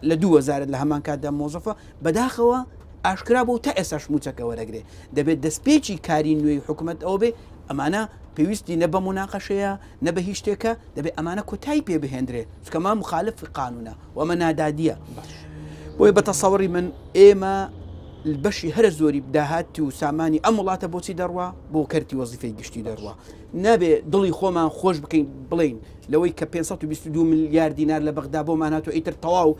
لە دوو وەزارەت لە هەمان کاتدا مۆزەفە بەداخەوە ئاشکرا بۆ تا ئێستاش موچەکە وەرەگرێ دەبێت دەستپێکی کاری نوێی حکوومەت ئەوە بێ ئەمانە پێویستی نە بە مناقەشەیە نە بە هیچ شتێکە دەبێت ئەمانە کۆتایی پێ بهێندرێ چونکە ئەمە مخالفی قانونە و ئەمە نادادیە بۆیە بە تەسەوڕی من ئێمە بەشی هەرە زۆری داهات و سامانی ئەم وڵاتە بۆچی دەڕوا بۆ کەرتی وەزیفەی گشتی دەڕوا نابێ دڵی خۆمان خۆش بکەین بڵێین لەوەی کە 522 ملیار دینار لە بەغدا بۆمان هاتووە ئیتر تەواو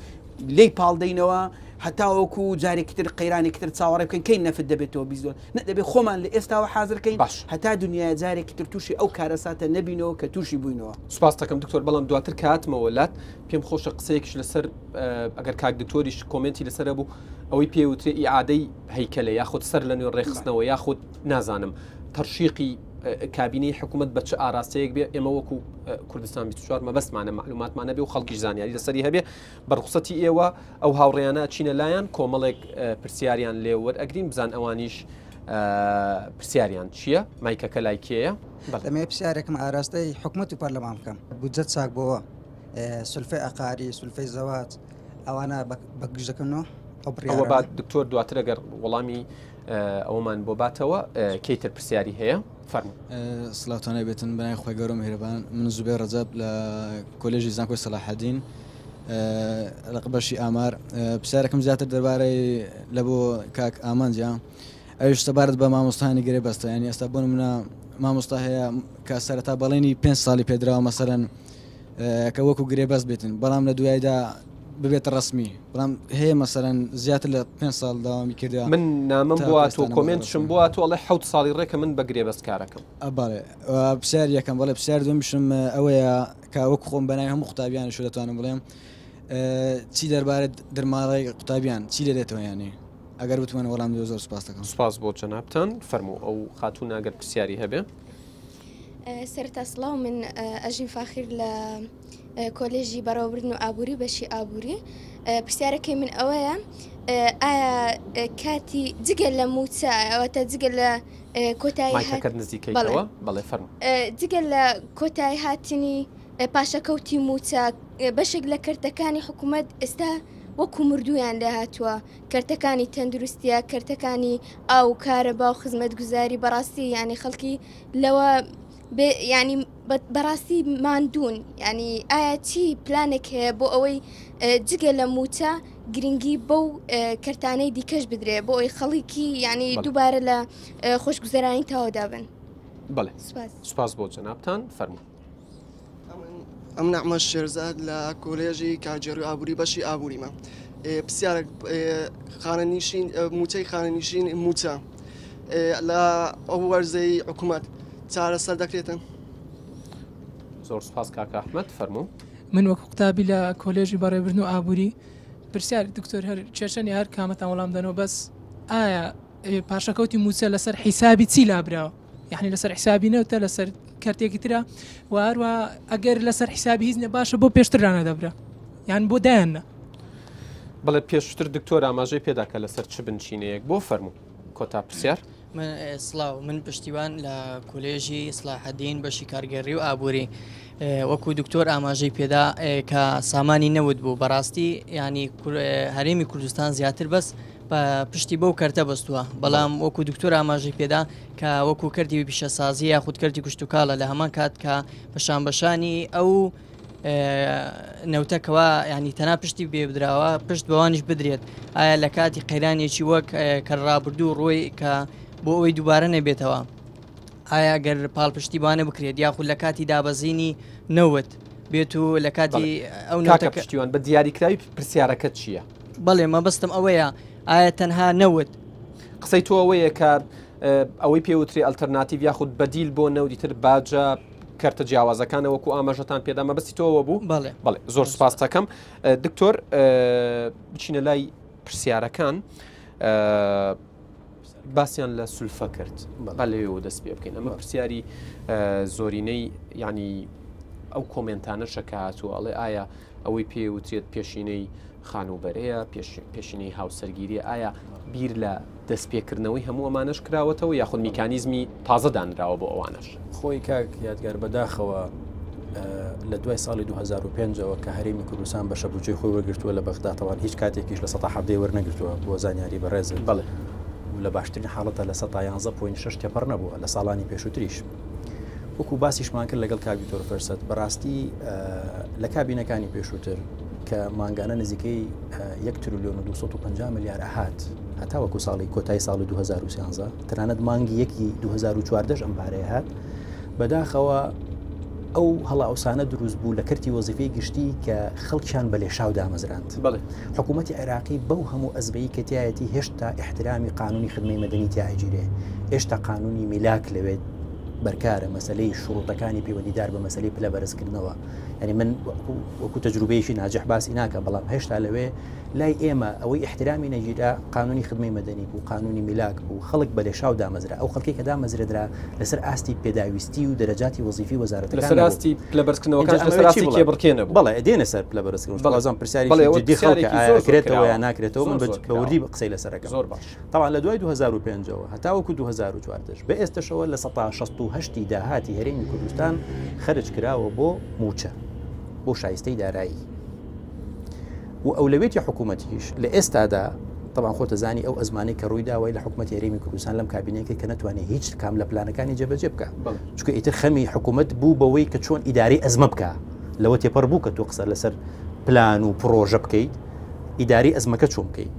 لێی پاڵ دەینەوە هەتاوەکو جارێکی تر قەیرانێکی تر چاوەڕێ بکەین کەی نەفت دەبێتەوە 20 دۆلار نە دەبێ خۆمان لە ئێستاوە حازر کەین باش. هەتا دنیایە جارێکی تر تووشی ئەو کارەساتە نەبینەوە کە تووشی بووینەوە. سوپاست دەکەم دکتۆر بەڵام دواتر کە هاتمەوە لات پێم خۆشە قسەیەکیش لەسەر ئەگەر کاک دکتۆریش کۆمێنتی لەسەر هەبوو ئەوەی پێ وترێ ئیعادەی هەیکەلە یاخود سەر لە نوێ ڕێکخستنەوە یاخود نازانم تەرشیقی کابینەی حکوومەت بە چ ئاراستەیەک بێ ئێمە وەکو کوردستان 24 مەبەستمانە معلوماتمانە بێ و خەڵکیش زانیاری لەسەری هەبێ بە ڕوخسەتی ئێوە ئەو هاوڕێیانە چینە لایەن کۆمەڵێک پرسیاریان لێ وەرئەگرین بزان ئەوانیش پرسیاریان چییە مایکەکە لای کێیە؟ دەمەوێت پرسیارێکم ئاراستەی حکومەت و پەرلەمان بکەم بودجە چاک بۆوە سولفەی عقاری سولفەی زەواج ئەوانە بە گژ دەکەنەوە ئەو ئەوە بڕیارانە؟ با دکتۆر دواتر ئەگەر وەڵامی ئەوەمان بۆ باتەوە کەی تر پرسیاری هەیە فەرموو. سڵاوتان لێبێتن بەناوی خوای گەورە و میهرەبان من زوبێر ڕەجەب لە کۆلێژی زانکۆی سەلاحەدین لە بەشی ئامار پرسیارەکەم زیاتر دەربارەی لە بۆ کاک ئامانجە ئەویش سەبارەت بە مامۆستانی گرێبەستە یانی ئێستا بۆ نمونە مامۆستا هەیە کە سەرەتا بەڵێنی پێنج ساڵی پێدراوە مەسەرەن کە وەکو گرێبەست بێتن بەڵام لە دوایدا ببێتە ڕەسمی بەڵام هەیە مەسەرەن زیاتر لە پێ ساڵ داوامی کردە من نامەم بۆ تۆ کۆمنتشم بۆ تۆ ئەڵێ حەوت ساڵی ڕێکە من بە گرێبەست کارەکەم بەڵێ پرسیار یەکەم بەڵێ پرسیار دووەمیشم ئەوەیە کە وەک خۆم بەناوی هەموو قوتابیانیش دەتوانم بڵێم چی دەربارەت درماڵەی قوتابیان چی لێ دێتەوە یانی ئەگەر بتوانن وەڵام بدەوە زۆر سوپاس دەکەم. سوپاس بۆ جەنابتان فەرموو ئەو خاتوونە ئەگەر پرسیاری هەبێ. سەرەتا سڵاو من ئەژین فاخیر لە کۆلێژی بەڕێوەبردن و ئابووری بەشی ئابووری پرسیارەکەی من ئەوەیە ئایا کاتی جگە لە موچە ئەوەتە جگە لە کۆتایی مایکەکەت نزیکەیتەوە بەڵێ فەرموو جگە لە کۆتایی هاتنی پاشەکەوتی موچە بەشێک لە کەرتەکانی حکوومەت ئێستا وەکو مردوویان لێ هاتووە کەرتەکانی تەندروستیە کەرتەکانی ئاو و کارەبا و خزمەتگوزاری بەڕاستی یعنی خەڵکی لەوە ینی بەڕاستی ماندوون ینی ئایا چی پلانێک هەیە بۆ ئەوەی جگە لە موچە گرنگی بەو کەرتانەی دیکەش بدرێ بۆ ئەوی خەڵکی ینی دووبارە لە خۆشگوزەرانی تەواودا بن بەڵێ سوپاس بۆ جەنابتان فەرموو. ئەمن ئەحمەد شێرزاد لە کۆلێژی کارگێڕی و ئابووری بەشی ئابووریمە پرسیارێک خانەنیشین موچەی خانەنیشین موچە لە ئەو وەرزەی حکوومەت چارەسەر دەکرێتن زۆر سپاس کاکە ئەحمەد فەرموو. من وەکو قوتابی لە کۆلێژی بەڕێوەبردن و ئابووری پرسیار دکتۆر هەر کێشە نیە هەر کامەتان وەڵام دەنەوە بەس ئایا پاشەکەوتی مووچە لەسەر حیسابی چی لابراوە یعنی لەسەر حیسابی نەوتە لەسەر کەرتێکی ترە و هەروە ئەگەر لەسەر حیسابی هیچ نە باشە بۆ پێشتر لانەدەبرا یان بۆ دایان نە بەڵێ پێشتر دکتۆر ئاماژەی پێدا کە لەسەر چ بنچینەیەک بۆ فەرموو کۆتا پرسیار. من سڵاو من پشتیوان لە کۆلێژی سڵاحەدین بەشی کارگێڕی و ئابووری. وەکو دکتۆر ئاماژەی پێدا کە سامانی نەوت بوو بەڕاستی ینی هەرێمی کوردستان زیاتر بەس پشتی بەو کەرتە بەستووە بەڵام وەکو دکتۆر ئاماژەی پێدا کە وەکو کەرتی پیشەسازی یاخود کەرتی کوشتتوکاڵە لە هەمان کات کە بەشان بەشانی ئەو نەوتە کەوا ینی تەنا پشتی بێ بدراوە پشت بەوانیش بدرێت ئایا لە کاتی قەیرانێکی وەک کە ڕابردوو ڕۆی کە بۆ ئەوەی دووبارە نەبێتەوە ئایا گەر پاڵپشتی بانە بکرێت یاخود لە کاتی دابەزینی نەوت بێت و لە کاتی ئەو نەوتە پشتیوان بە دیاریکراوی پرسیارەکە چییە؟ بەڵێ مەبەستم ئەوەیە ئایا تەنها نەوت قسەی تۆ ئەوەیە کە ئەوەی پێوتری ئەلتەرناتیڤ یاخود بەدیل بۆ نەودی تر باجە کەرتە جیاوازەکانە وەکو ئاماژەتان پێدا مەبەستی تۆوە بوو بەڵێ بەڵێ زۆر سپاس دەکەم دکتۆر بچینە لای پرسیارەکان باسییان لە سولفە کرد با لەوێەوە دەست پێ بکەین ئەمە پرسیاری زۆرینەی ینی ئەو کۆمنتانەشە کە هاتووە ئەڵێ ئایا ئەوەی پێ وترێت پێشینەی خانووبەرەیە، پێشینەی هاوسەرگیریە، ئایا بیر لە دەستپێکردنەوەی هەموو ئەمانەش کراوەتەوە یاخود میکانیزمی تازە دانراوە بۆ ئەوانەش؟ خۆی کاک یادگار بەداخەوە لە دوای ساڵی 2005ەوە کە هەرێمی کوردستان بەشە بودجەی خۆی وەرگرتووە لە بەغدا تەوان هیچ کاتێکیش لە سەتا حەڤدەی وەرنەگرتووە بۆ زانیاری بەڕێزت بەڵێ لە باشترین حاڵەتە لە سەتا 11.6 تێپەڕ نەبووە لە ساڵانی پێشووتریش. وەکو باسیشمان کرد لەگەڵ کاک دکتۆر فرسەت بەڕاستی لە کابینەکانی پێشووتر کە مانگانە نزیکەی 1 تریلیۆن و 250 ملیار ئەهات هەتا وەکو ساڵی کۆتایی ساڵی 2013 تەنانەت مانگی یەکی 2014 ئەم پارەیە هات بەداخەوە ئەو هەڵاوسانە دروست بوو لە کەرتی وەزیفەی گشتی کە خەڵکیان بە لێشاو دامەزراند حکوومەتی عێراقی بەو هەموو ئەزمەی کە تایەتی هێشتا احترامی قانونی خدمەی مەدەنی تیاگیرێ هێشتا قانونی میلاک لەوێت بەرکارە مەسلەی شروطەکانی پەیوەندیدار بە مەسلەی پلە بەرزکردنەوە یعنی من وەکو تەجروبەیەکی ناجح باسی ناکەم بەڵام هێشتا لەوێ لای ئێمە ئەوەی احترامی نەگیرا قانونی خدمەی مەدەنی بوو قانونی میلاک بوو خەڵک بە لێشاو دامەزرا ئەو خەڵکی کە دامەزرێدرا لەسەر ئاستی پێداویستی و دەرەجاتی وەزیفی وەزارەتەکان لەسەر ئاستی پلە بەرزکردنەوەکان لەسەر ئاستی کێبڕکێ نەبوو بەڵێ دێنە سەر پلە بەرزکردنەوە بەڵام پرسیاری جدی خەڵکە ئایا کرێتەوە یا ناکرێتەوە من بە وردی قسەی لەسەر ئەکەم زۆر باش تەبعەن لە دوای 2005 ەوە هەتاوەکو 2014 بە ئێستەشەوە 68% ی داهاتی هەرێمی کوردستان خەرج کراوە بۆ مووچە بۆ شایستەی دارایی و ئەولەوێتی حکوومەتیش لە ئێستادا طبعا خۆتە زانی ئەو ئەزمانەی کە ڕووی داوای لە حکوومەت هەرێمی کوردستان لەم کابینەیەکە کە نەتوانێت هیچ کام لە پلانەکانی جێبەجێ بکە چونکە ئیتر خەمی حکوومەت بوو بەوەی کە چۆن ئیداری ئەزمە بکە لەوە تێپەڕ بوو کە تۆ قسە لەسەر پلان و پرۆژە بکەیت ئیداری ئەزمەکە چۆن بکەیت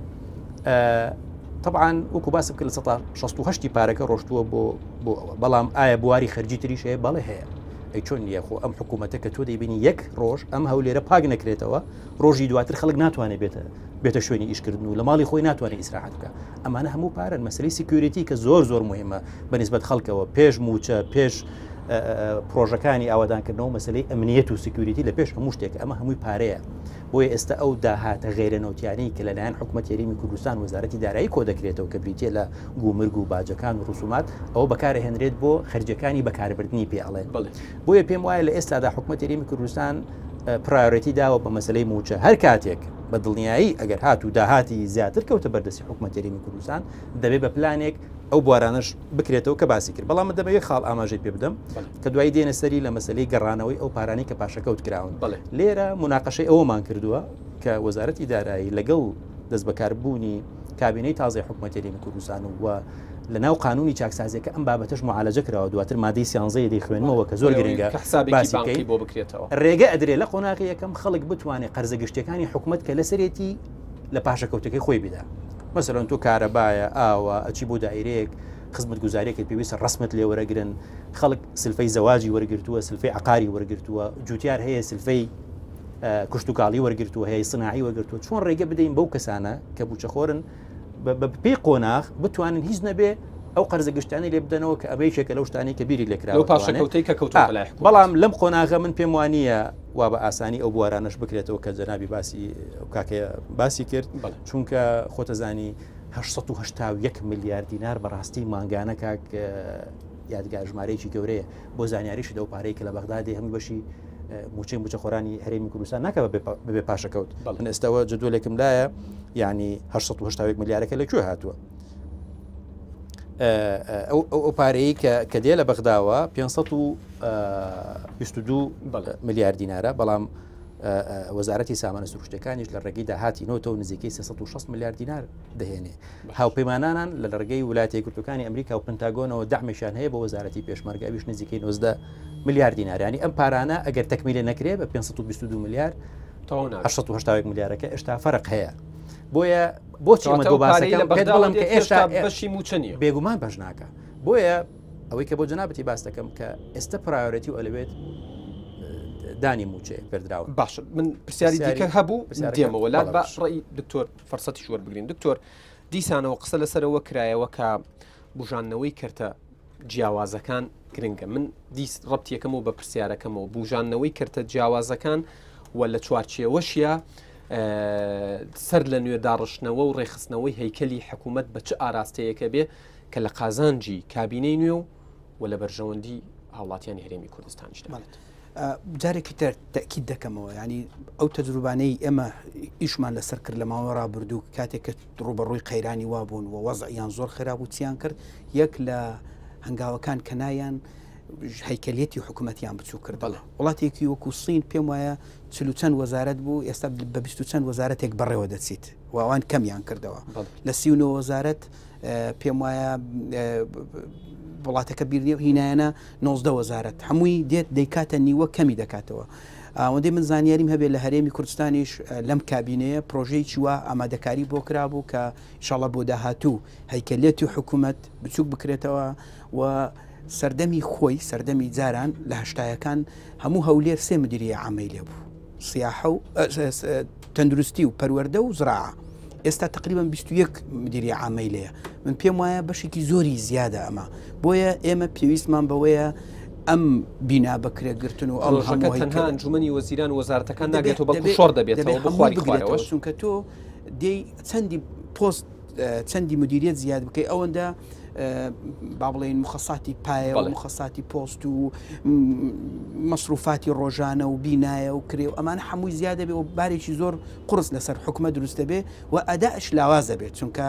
طبعا وەکو باسم کرد لە سەتا 68 پارەکە ڕۆشتووە بۆ بۆ ئەوە بەڵام ئایا بواری خەرجی تریش هەیە بەڵێ هەیە ئەی چۆن نییە خۆ ئەم حکوومەتە کە تۆ دەیبینی یەک ڕۆژ ئەم هەولێرە پاک نەکرێتەوە ڕۆژی دواتر خەڵک ناتوانێت بێتە بێتە شوێنی ئیشکردن و لە ماڵی خۆی ناتوانێت ئیسراحەت بکە ئەمانە هەموو پارەن مەسەلەی security کە زۆر زۆر مهمە بە نسبەت خەڵکەوە پێش موچە پێش پرۆژەکانی ئاوادانکردنەوە مەسلەی ئەمنیەت و security لە پێش هەموو شتێک ئەمە هەمووی پارەیە بۆیە ئێستا ئەو داهاتە غەیرە نەوتیانەی کە لەلایەن حکومەتی هەرێمی کوردستان وەزارەتی دارایی کۆدەکرێتەوە کە بریتیە لە گومرگ و باجەکان و ڕسومات ئەوە بەکارەهێنرێت بۆ خەرجەکانی بەکاربردنی پێ ئەڵێن بۆیە پێم وایە لە ئێستادا حکومەتی هەرێمی کوردستان priority داوە بە مەسلەی موچە هەر کاتێک بە دڵنیایی ئەگەر هات و داهاتی زیاتر کەوتە بەردەستی حکومەتی هەرێمی کوردستان دەبێت بە پلانێک ئەو بوارانەش بکرێتەوە کە باسی کرد بەڵام من دەمەوێت خاڵ ئاماژەی پێ بدەم کە دوایی دێنە سەری لە مەسلەی گەڕانەوەی ئەو پارانەی کە پاشەکەوت کراون لێرە مناقەشەی ئەوەمان کردووە کە وەزارەتی دارایی لەگەڵ دەستبەکاربوونی کابینەی تازەی حکوومەتی هەرێمی کوردستان و لە ناو قانونی چاکسازیەکە ئەم بابەتەش معالەجە کراوە دواتر مادەی سیانزەی دەیخوێنمەوە کە زۆر گرنگە باسی بکەین بۆ بکرێتەوە ڕێگە ئەدرێ لە قۆناغی یەکەم خەڵک بتوانێت قەرزە گشتیەکانی حکوومەت کە لەسەرێتی لە پاشەکەوتەکەی خۆی بدا مەسەلەن تۆ کارەبایە ئاوە ئەچی بۆ دایرەیەک خزمەتگوزاریەکەت پێویستە ڕسمت لێ وەرەگرن خەڵک سلفەی زەواجی وەرگرتووە سلفەی عقاری وەرگرتووە جوتیار هەیە سلفەی کشتتوکاڵی وەرگرتووە هەیە سناعی وەرگرتووە چۆن ڕێگە بدەین بەو کەسانە کە بوچەخۆرن بە پێی قۆناغ بتوانن هیچ نەبێ ئەو قەرزە گشتانی لێ بدەنەوە کە ئەمە یەکێکە لەو شتانەی کە بیری لێکراوە پاشەکەوتەی کە کەوتووە لای حکومەت. بەڵام لەم قۆناغە من پێم وانییە وا بە ئاسانی ئەو بوارانەش بکرێتەوە کە جەنابی باسی کاکەیە باسی کرد چونکە خۆتەزانی 881 ملیار دینار بەڕاستی مانگانە کاک یادگار ژمارەیەکی گەورەیە بۆ زانیاریش لەو پارەی کە لە بەغدا دێ هەموو بەشی موچەی موچەخۆرانی هەرێمی کوردستان ناکە بەبێ پاشەکەوت من ئێستاوە جدولێکم لایە یعنی 881 ملیارەکە لە کوێ هاتووە؟ ئەو پارەیە کە دێ لە بەغداوە 522 ملیار دینارە بەڵام وەزارەتی سامانە سروشتەکانیش لە ڕێگەی داهاتی نەوتەوە نزیکەی 360 ملیار دینار دەهێنێ هاوپەیمانانان لە ڕێگەی وڵاتی یەکگرتووەکانی ئەمریکا و پنتاگۆنەوە دەعمێکیان هەیە بۆ وەزارەتی پێشمەرگە ئەویش نزیکەی 19 ملیار دینار ینی ئەم پارانە ئەگەر تەکمیلە نەکرێ بە 522 ملیار 881 ملیارەکە ئێشتا فەرق هەیە بۆیە بۆچی ئەمە دۆ باسەکەم پێت بڵێم کە ئێشتا بەشی مووچە نییە بێگومان بەش ناکە بۆیە ئەوەی کە بۆ جەنابەتی باس دەکەم کە ئێستا priority و ئەلەوێت دانی مووچەیە پێدراوە باش من پرسیاری دیکە هەبوو دێمەوە لات بە ڕێی دکتۆر فەرسەتیش وەربگرین دکتۆر دیسانەوە قسە لەسەرەوە کرایەوە کە بژاندنەوەی کەرتە جیاوازەکان گرنگە من دیس ڕەتیەکەم و بە پرسیارەکەمەوە بژاندنەوەی کەرتە جیاوازەکان و لە چوارچێوەشیە سەر لە نوێ داڕشتنەوە و ڕێخستنەوەی هەیکەلی حکوومەت بە چ ئاراستەیەکە بێ کە لە قازانجی کابینەی نوێ و و لە بەرژەوەندی هاوڵاتیانی هەرێمی کوردستانیش دەبێت. جارێکی تر تەئکید دەکەمەوە ینی ئەو تەجروبانەی ئێمە ئیشمان لەسەر کرد لە ماوەی ڕابردوو کاتێک کە ڕوبەڕووی قەیرانی وابوون و وەزعیان زۆر خراپ و چیان کرد یەک لە هەنگاوەکان کە نایان هەیکەلیەتی حکوومەتیان بچوو کرد بەڵێ وڵاتێکی وەکو سین پێم وایە چل و چەند وەزارەت بوو ئێستا بە 20 و چەند وەزارەتێک بەڕێوە دەچیت و ئەوان کەمیان کردەوە لە 39 وەزارەت پێم وایە وڵاتەکە بیر نیە هینایەنە 19 وەزارەت هەمووی دێت دەیکاتە نیوە کەمی دەکاتەوە. ئەوەندەی من زانیاریم هەبێت لە هەرێمی کوردستانیش لەم کابینەیە پرۆژەیەکی وا ئامادەکاری بۆ کرابوو کە ئیشاڵە بۆ داهاتوو هەیکەلێتی حکوومەت بچووک بکرێتەوە و سەردەمی خۆی سەردەمی جاران لە هەشتایەکان هەموو هەولێر سێ مدیریە عامەی لێ بوو سیاحە و تەندروستی و پەروەردە و زراعە ئێستا تقریبا 21 مدیری عامەی لێیە من پێم وایە بەشێکی زۆری زیادە ئەمە بۆیە ئێمە پێویستمان بەوەیە ئەم بینا بەکرێگرتن و ئەم ڕۆژەکە تەنها ئەنجومەنی وەزیران وەزارەتەکان ناگرێتەوە بەڵکو شۆڕ دەبێتەوە بۆ خواری خوارەوەش چونکە تۆ دێی چەندی پۆست چەندی مدیریت زیاد بکەی ئەوەندە با بڵێین مخەساتی پایە و مخەساتی پۆست و مەسروفاتی ڕۆژانە و بینایە و کرێ و ئەمانە هەمووی زیادە بێ و بارێکی زۆر قرس لەسەر حکومە دروست دەبێ و ئەداش لاواز دەبێت چونکە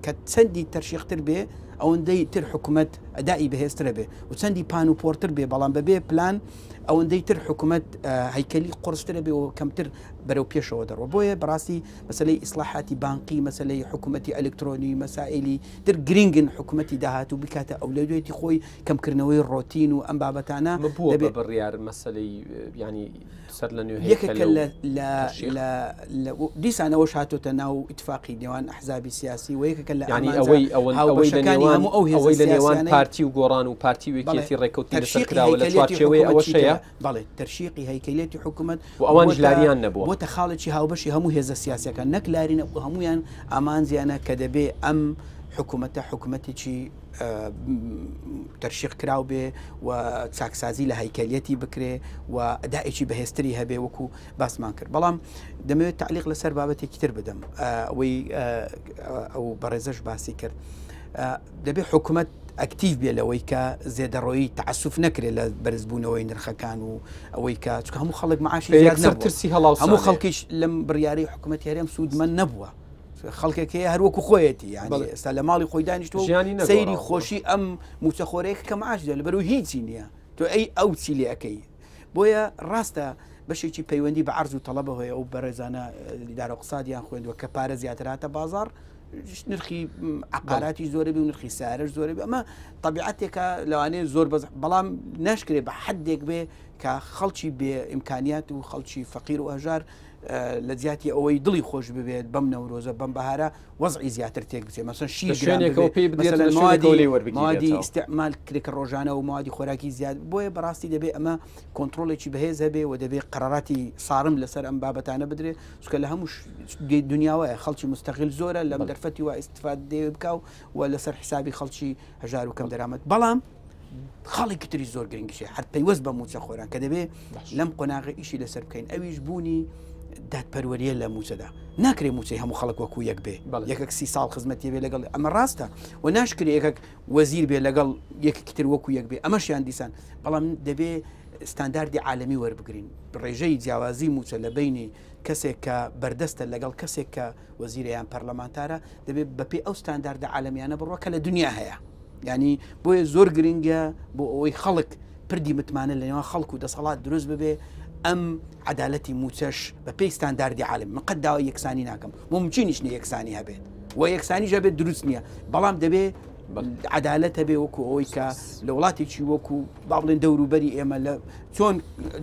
کە چەندی تەرشیقتر بێ ئەوەندەی تر حکومت ئەدائی بەهێزترە بێ و چەندی پان و پۆرتر بێ بەڵام بەبێ پلان ئەوەندەی تر حکومت هەیکەلی قرسترە بێ و کەمتر بەرەو پێشەوە دەڕۆ بۆیە بەڕاستی مەسلەی ئیسلاحاتی بانقی مەسلەی حکوومەتی ئەلکترۆنی مەسائلی تر گرنگن حکوومەتی داهاتوو بکاتە ئەولەویەتی خۆی کەمکردنەوەی ڕۆتین و ئەم بابەتانە بووە بە بڕیار مەسلەی ینی سەر لە نوێ یەکێکە لە دیسانەوەش هاتۆتە ناو ئیتفاقی نێوان ئەحزابی سیاسی و یەکێکە لە ینی ئەوەی ئەوەی لە نێوان ئەو ئەوەی لە نێوان پارتی و گۆڕان و پارتی و یەکێتی ڕێککەوتنی لەسەر کراوە لە چوارچێوەی ئەوەش هەیە بەڵێ تەرشیقی هەیکەلێتی حکوومەت و ئەوانیش لاریان نەبووە. بۆتە خاڵێکی هاوبەشی هەموو هێزە سیاسیەکان نەک لاری نەبوو هەمویان ئامانجیانە کە دەبێ ئەم حکوومەتە حکوومەتێکی تەرشیق کراو بێ و چاکسازی لە هەیکەلیەتی بکرێ و ئەدائێکی بەهێزتری هەبێ وەکو باسمان کرد بەڵام دەمەوێت تعلیق لەسەر بابەتێکی تر بدەم ئەوەی ئەو بەڕێزەش باسی کرد دەبێ حکوومەت ئەکتیڤ بێ لەوەی کە زێدەڕۆیی تەعەسوف نەکرێت لە بەرزبوونەوەی نرخەکان و ئەوەی کە چونکە هەموو خەڵک معاشی زیاد یەکسەر نەبووە ترسی هەڵاوسان هەموو هەیە. خەڵکیش لەم بڕیارەی حکوومەتی هەرێم سوودمەند نەبووە خەڵکێک هەیە هەر وەکو خۆیەتی یعنی بەڵێ. ئێستا لە ماڵی خۆی دانیشتووە و ژیانی سەیری نەگۆڕاوە. خۆشی ئەم مووچەخۆرەیە کە معاش دێ لەبەرو هیچی نییە تۆ ئەی ئەو چی لێ ئەکەی بۆیە ڕاستە بەشێکی پەیوەندی بە عەرز و تەڵەبەوە هەیە ئەو بەڕێزانە ئیدارە اقتصادیان خوێندووە کە پارە زیاتر هاتە بازاڕ نرخی عقاراتی زۆرە بێ و نرخی سارش زۆرە بێ ئەمە طبیعەتێکە لەوانەیە زۆر بەز بەڵام ناشکرێ بە حدێک بێ کە خەڵکی بێ ئیمکانیات و خەڵکی فەقیر و هەژار لە جیاتی ئەوەی دڵی خۆش ببێت بەم نەورۆزە بەم بەهارە وەزعی زیاتر تێک بچێت مەسەن شیر شوێنێکەوە پێی بدرێت لە شوێنێکەوە لێی وەربگیرێتەوە. موادی ئیستعمال کرێکە ڕۆژانە و موادی خۆراکی زیاد بۆیە بەڕاستی دەبێ ئەمە کۆنترۆڵێکی بەهێز هەبێ و دەبێ قەراراتی سارم لەسەر ئەم بابەتانە بدرێ چونکە لە هەموو دنیاوەیە خەڵکی مستەغیل زۆرە لەم دەرفەتی وا ئیستفادە بکا و و لەسەر حیسابی خەڵکی هەژار و کەم دەرامەت بەڵام خاڵێکی تری زۆر گرنگیشە هەر پەیوەست بە موچە خۆران کە دەبێ لەم قۆناغە ئیشی لەسەر بکەین ئەویش بوونی دادپەروەریە لە موچەدا ناکرێ موچەی هەموو خەڵک وەکو یەک بێ یەکێک سی ساڵ خزمەتی بێ لەگەڵ ئەمە ڕاستە و ناشکرێ یەکێک وەزیر بێ لەگەڵ یەکێکی تر وەکو یەک بێ ئەمەشیان دیسان بەڵام دەبێ ستانداردی عالەمی وەربگرین ڕێژەی جیاوازی موچە لە بینی کەسێک کە بەردەستە لەگەڵ کەسێک کە وەزیرە یان پەرلەمانتارە دەبێت بەپێی ئەو ستانداردە عالەمیانە بڕوا کە لە دنیا هەیە. ینی بۆیە زۆر گرنگە بۆ ئەوەی خەڵک پردی متمانە لە نێوان خەڵک و دەسەڵات دروست ببێ ئەم عەدالەتی مووچەش بە پێی ستانداردی عالم من قەت داوای یەکسانی ناکەم ممکنیش نیە یەکسانی هەبێت و یەکسانیش هەبێت دروست نییە بەڵام دەبێ عەدالەت هەبێ وەکو ئەوەی کە لە وڵاتێکی وەکو با بڵێن دەوروبەری ئێمە لە چۆن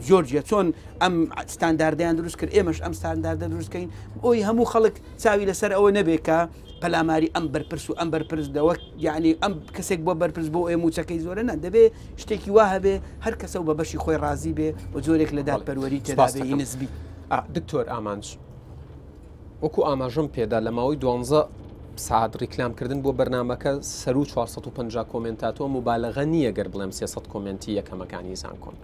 جۆرجیا چۆن ئەم ستانداردیان دروست کرد ئێمەش ئەم ستانداردە دروستکەین ئەوی هەموو خەڵک چاوی لەسەر ئەوە نەبێت کە پەلاماری ئەم بەرپرس و ئەم بەرپرس دەوە یعنی ئەم کەسێک بۆ بەرپرس بۆ ئێ موچەکەی زۆرە نە دەبێ شتێکی وا هەبێ هەر کەسە و بە بەشی خۆی ڕازی بێ و جۆرێک لە دادپەروەری تێدابێ نسبی. دکتۆر ئامانج وەکو ئاماژەم پێدا لە ماوەی دوانزە سعات ڕیکلامکردن بۆ بەرنمەکە سەرو 450 comment هاتووە مبالغە نییە گەر بڵێم 300 comment ی یەکەمەکانی زانکۆن.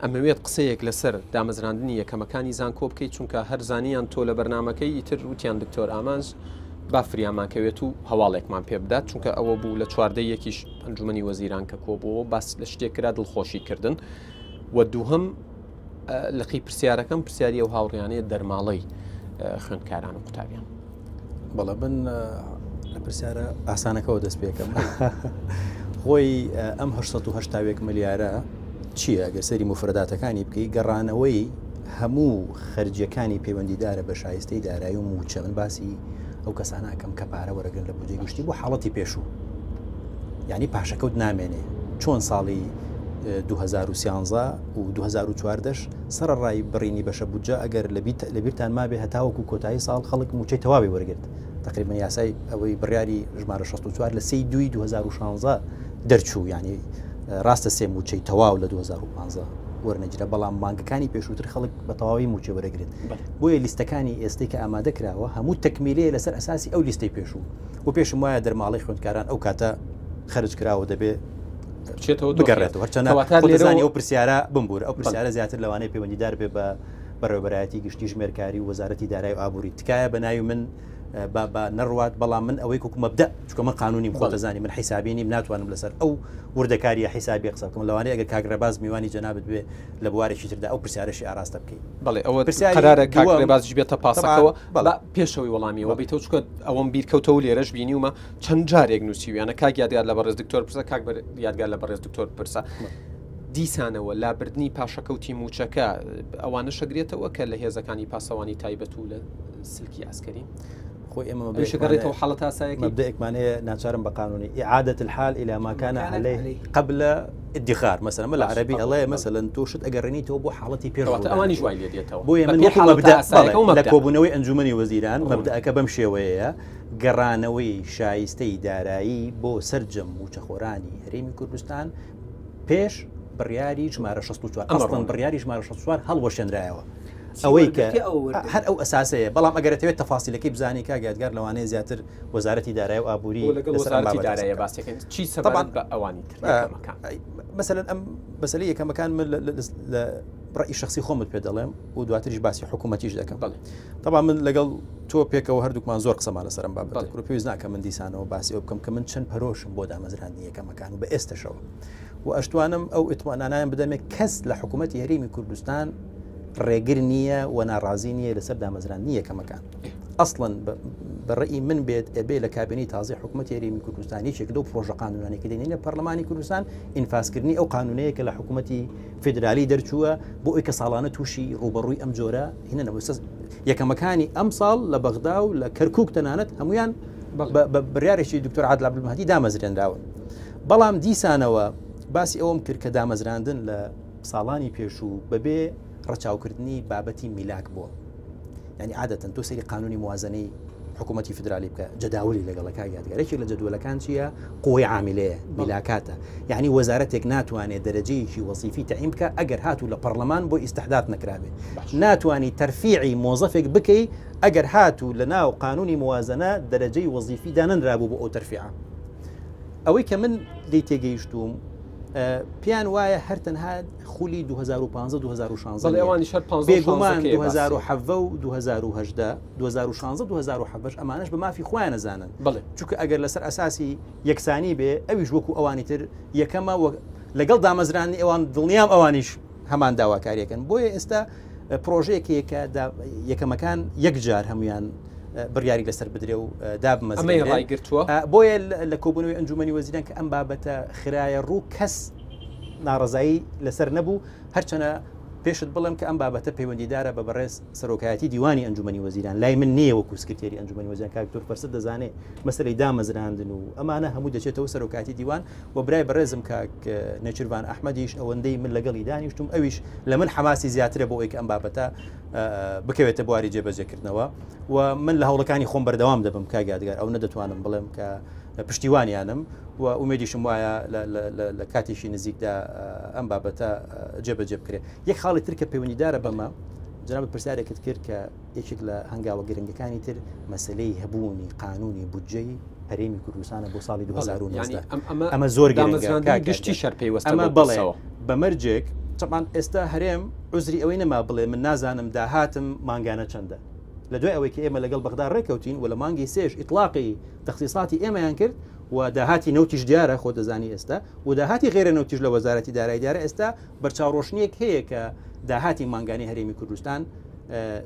ئەمەوێت قسەیەک لەسەر دامەزراندنی یەکەمەکانی زانکۆ بکەیت چونکە هەر زانیان تۆ لە بەرنمەکەی ئیتر وتیان دکتۆر ئامانج با فریامان کەوێت و هەواڵێکمان پێ بدات چونکە ئەوە بوو لە چواردە یەکیش ئەنجومەنی وەزیران کە کۆبووەوە باس لە شتێک کرا دڵخۆشی کردن و دووهەم لقی پرسیارەکەم پرسیاری ئەو هاوڕیانەیە دەرماڵەی خوێندکاران و قوتابیان. بەڵێ من لە پرسیارە ئاسانەکەەوە دەست پێکەم خۆی ئەم 1970 ملیارە چییە گەر سەری مفرەداتەکانی بکەی گەڕانەوەی هەموو خەرجیەکانی پەیوەندیدارە بە شایستەی دارایی و موچە من باسی ئەو کەسانەکەم کە پارە وەرەگرن لە بودجەی گشتی بۆ حاڵەتی پێشوو یعنی پاشەکەوت نامێنێ چۆن ساڵی 2013 و 2014 سەرەڕای بڕینی بەشە بودجە ئەگەر لەبیرتان مابێ هەتاوەکو کۆتایی ساڵ خەڵک موچەی تەواوی وەرگرت تقریبا یاسای ئەوەی بڕیاری ژمارە 64 لە سی دوی 2016 دەرچوو یعنی ڕاستە سێ موچەی تەواو لە 2015 وەرنەگیرا بەڵام مانگەکانی پێشووتر خەڵک بە تەواوی موچە وەرەگرێت بۆیە لیستەکانی ئێستەی کە ئامادە کراوە هەموو تەکمیلەیە لەسەر ئەساسی ئەو لیستەی پێشوو و پێشم وایە دەرماڵەی خوێندکاران ئەو کاتە خەرج کراوە دەبێ بچێتەوە بگەڕێتەوە هەرچەندە لێرەوە ئەو پرسیارە بمبوور ئەو پرسیارە زیاتر لەوانەیە پەیوەندیدار بێ بە بەڕێوەبەرایەتی گشتی ژمێرکاری و وەزارەتی دارای و ئابووری تکایە بە ناوی من با با نەڕوات بەڵام من ئەوەی کوک مەبدە چکە من قانونیم خۆ دەزانی من حیسابی نیم ناتوانم لەسەر ئەو وردەکاریە حیسابی قسە بکەم لەوانەیە ئەگەر کاک ڕێباز میوانی جەنابت بێ لە بوارێکی تردا ئەو پرسیارەشی ئاراستە بکەی. بەڵێ ئەوە پرسیاری قەرارە کاک ڕێبازیش بێتە پاسەکەوە با پێشەوەی وەڵامیەوە بیتەوە چونکە ئەوەم بیر کەوتەوە لێرەش بینیومە چەند جارێک نووسیویانە کاک یادگار لە بەڕێز دکتۆر پرسە کاک یادگار لە بەڕێز دکتۆر پرسە دیسانەوە لابردنی پاشەکەوتی موچەکە ئەوانە شەگرێتەوە کە لە هێزەکانی پاسەوانی تایبەت و لە سلکی عسکەری خۆی ئێمە مەبدەئێکمان حاڵەت ئاسایەکەی مەبدەئێکمان هەیە ناچارم بە قانونی إعادة الحال إلى ما كان عليه قبل ادخار مثلا من العربي ئەڵێ مثلا تۆ شت ئەگەڕێنیتەوە بۆ حاڵەتی پێش ڕوودان. ئەوانیش وای لێ دێتەوە بۆیە من بەپێی وەکو حاڵەتە مەبدەئ ئاسایەکە و بەڵێ لە مەبدەئ. کۆبوونەوەی ئەنجومەنی وەزیران مەبدەئەکە بەم شێوەیەیە گەڕانەوەی شایستەی دارایی بۆ سەرجەم مووچەخۆرانی هەرێمی کوردستان پێش بڕیاری ژمارە 64 ئەمە ئەسڵەن ڕوونە. بڕیاری ژمارە 64 هەڵوەشێنرایەوە. ئەوەی کە هەر ئەو ئەساسەیە بەڵام ئەگەر ئەتەوێت تەفاسیلەکەی بزانی کاک یادگار لەوانەیە زیاتر وەزارەتی دارایی و ئابووری لەگەڵ وەزارەتی دارایی باسەکەن چی سەبارەت بە ئەوانی تر یەکەمەکان مەسەلەن ئەم مەسەلەی یەکەمەکان من لە ڕەئی شخصی خۆمت پێ دەڵێم و دواتریش باسی حکوومەتیش دەکەم طبعا من لەگەڵ تۆ پێکەوە هەردووکمان زۆر قسەمان لەسەر ئەم بابەتە کرد پێویست ناکە من دیسانەوە باسی ئەو بکەم کە من چەند پەرۆشم بۆ دامەزراندنی یەکەمەکان و بە ئێستەشەوە و ئەشتوانم ئەو ئیتمانانیان بدەمێ کەس لە حکوومەتی هەرێمی کوردستان ڕێگر نییە و ناڕازی نییە لەسەر دامەزراندنی یەکەمەکان. ئەسڵەن بە ڕەئی من بێت ئەبێ لە کابینەی تازەی حکوومەتی هەرێمی کوردستان یەکێک لەو پرۆژە قانونانەی کە دێنینە پەرلەمانی کوردستان ئینفازکردنی ئەو قانونەیە کە لە حکوومەتی فیدرالی دەرچووە بۆ ئەوی کە ساڵانە تووشی ڕووبەڕووی ئەم جۆرە هینە نەبوو. یەکەمەکانی ئەم ساڵ لە بەغدا و لە کەرکووک تەنانەت هەمویان بە بڕیارێکی دکتۆر عادل عەبدولمەهدی دامەزرێنراون. بەڵام دیسانەوە باسی ئەوەم کرد کە دامەزراندن لە ساڵانی پێشوو بەبێ ڕەچاوکردنی بابەتی میلاک بووە. یعنی عادەتەن تۆ سەیری قانونی موازنەی حکوومەتی فدرالی بکە جەداولی لەگەڵە کاک یادگار یەکێک لە جەدوەلەکان چییە قوەی عامیلەیە میلاکاتە یعنی وەزارەتێک ناتوانێت دەرەجەیەکی وەزیفی تەعین بکە ئەگەر هاتوو لە پەرلەمان بۆ ئیستحداد نەکرابێت ناتوانی تەرفیعی مۆزەفێک بکەی ئەگەر هاتوو لە ناو قانونی موازنە دەرەجەی وەزیفی دانەنرابوو بۆ ئەو تەرفیعە ئەوەی کە من لێی تێگەیشتووم پێیان وایە هەر تەنها خولی 2015 2016 بەڵێ ئەوانیش هەر 15 بێگومان 16 2017 و 2018 2016 2017 ئەمانەش بە مافی خۆیان ئەزانن بەڵێ چونکە ئەگەر لەسەر ئەساسی یەکسانی بێ ئەویش وەکو ئەوانی تر یەکەمە و لەگەڵ دامەزرانی ئەوان دڵنیام ئەوانیش هەمان داواکاریەکەن بۆیە ئێستا پرۆژەیەک هەیە کە یەکەمەکان یەکجار هەمویان بڕیاری لەسەر بدرێ و دابمەزرێنرێ. ئەمەی ڕایگرتووە؟ بۆیە لە کۆبوونەوەی ئەنجومەنی وەزیران کە ئەم بابەتە خرایە ڕوو کەس ناڕەزایی لەسەر نەبوو، هەرچەنە پێشت بڵێم کە ئەم بابەتە پەیوەندیدارە بە بەڕێز سەرۆکایەتی دیوانی ئەنجومەنی وەزیران، لای من نییە وەکو سکرتێری ئەنجومەنی وەزیران، کاک دکتۆر فەرسەت دەزانێ مەسەلەی دامەزراندن و ئەمانە هەموو دەچێتەوە سەرۆکایەتی دیوان و برای بەڕێزم کاک نێچیرڤان ئەحمەدیش ئەوەندەی من لەگەڵی دانیشتوم ئەویش لە من حەماسی زیاترە بۆ ئەوەی کە ئەم بابەتە بکەوێتە بواری جێبەجێکردنەوە و من لە هەوڵەکانی خۆم بەردەوام دەبم کاک یادگار ئەو نەدەتوانم بڵێم کە پشتیوانیانم و ئومێدیشم وایە لە کاتێکی نزیکدا ئەم بابەتە جێبەجێ بکرێت. یەک خاڵی تر کە پەیوەندیدارە بەمە، جنابت پرسیارێکت کرد کە یەکێک لە هەنگاوە گرنگەکانی تر مەسلەی هەبوونی قانونی بودجەی هەرێمی کوردستانە بۆ ساڵی 2019. ئەمە زۆر گرنگە گشتی شەر پەیوەستە ئەمە بەڵێ بە مەرجێک چەپان ئێستا هەرێم عوزری ئەوەی نەما بڵێ من نازانم داهاتم مانگانە چەندە. لە دوای ئەوەی کە ئێمە لەگەڵ بەغدا ڕێکەوتین و لە مانگی سێش ئیتلاقی تەخسیساتی ئێمەیان کرد و داهاتی نەوتیش دیارە خۆ دەزانی ئێستا و داهاتی غێرە نەوتیش لە وەزارەتی دارایی دیارە ئێستا بەرچاوڕۆشنیەک هەیە کە داهاتی مانگانی هەرێمی کوردستان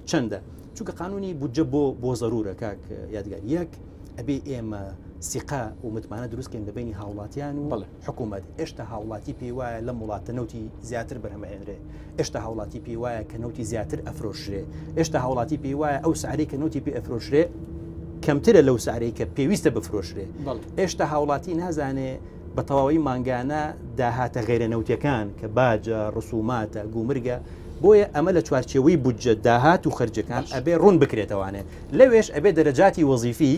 چەندە چونکە قانونی بودجە بۆ بۆ زەرورە کاک یادگار یەک ئەبێ ئێمە سیقا و متمانە دروستکەین لە بینی هاوڵاتیان و حکوومەت ئێشتا هاوڵاتی پێی وایە لەم وڵاتە نەوتی زیاتر بەرهەمەهێنرێ ئێشتا هاوڵاتی پێی وایە کە نەوتی زیاتر ئەفرۆشرێ ئێشتا هاوڵاتی پێی وایە ئەو سعرەی کە نەوتی پێ ئەفرۆشرێ کەمترە لەو سعرەی کە پێویستە بفرۆشرێ ئێشتا هاوڵاتی نازانێ بە تەواوی مانگانە داهاتە غیرە نەوتەکان کە باجە ڕسوماتە گومرگە بۆیە ئەمە لە چوارچێوەی بودجە داهات و خەرجەکان ئەبێ ڕوون بکرێتەوانێ لەوێش ئەبێ دەرەجاتی وەزیفی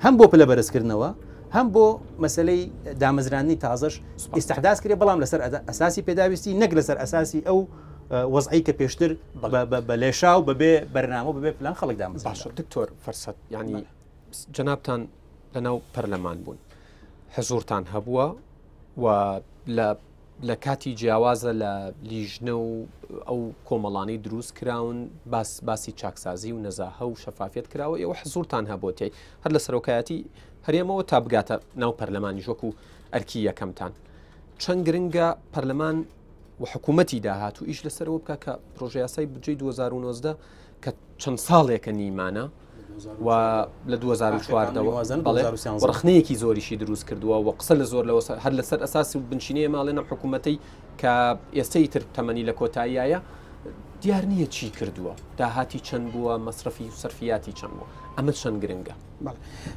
هەم بۆ پلە بەرزکردنەوە هەم بۆ مەسلەی دامەزراندنی تازەش ئیستحداس کرێ بەڵام لەسەر ئەساسی پێداویستی نەک لەسەر ئەساسی ئەو وەزعی کە پێشتر بە لێشاو بەبێ بەرنامە بەبێ پلان خەڵک دامەزرا. باشە دکتۆر فەرسەت ینی جەنابتان لەناو پەرلەمان بوون حزورتان هەبووە و لە لە کاتی جیاوازە لە لیژنە و ئەو کۆمەڵانەی دروست کراون باس باسی چاکسازی و نەزاهە و شەفافیت کراوە ئێوە حزورتان هەبووە هەر لە سەرۆکایەتی هەرێمەوە تا بگاتە ناو پەرلەمانیش وەکو ئەرکی یەکەمتان چەند گرنگە پەرلەمان و حکوومەتی داهاتوو ئیش لەسەرەوە بکە کە پرۆژەیاسای بودجەی 2019 کە چەند ساڵێکە نیمانە و لە 2014 ڕخنەیەکی زۆریشی دروست کردووە و قسە لە زۆر لەوە هەر لەسەر ئەساسی و بنچینەیە ماڵێنم حکوومەتەی کە ئێستەی تر تەمەنی لە کۆتاییایە دیار نییە چی کردووە داهاتی چەند بووە مەسرەفی و سەرفیاتی چەند بووە ئەمە چەند گرنگە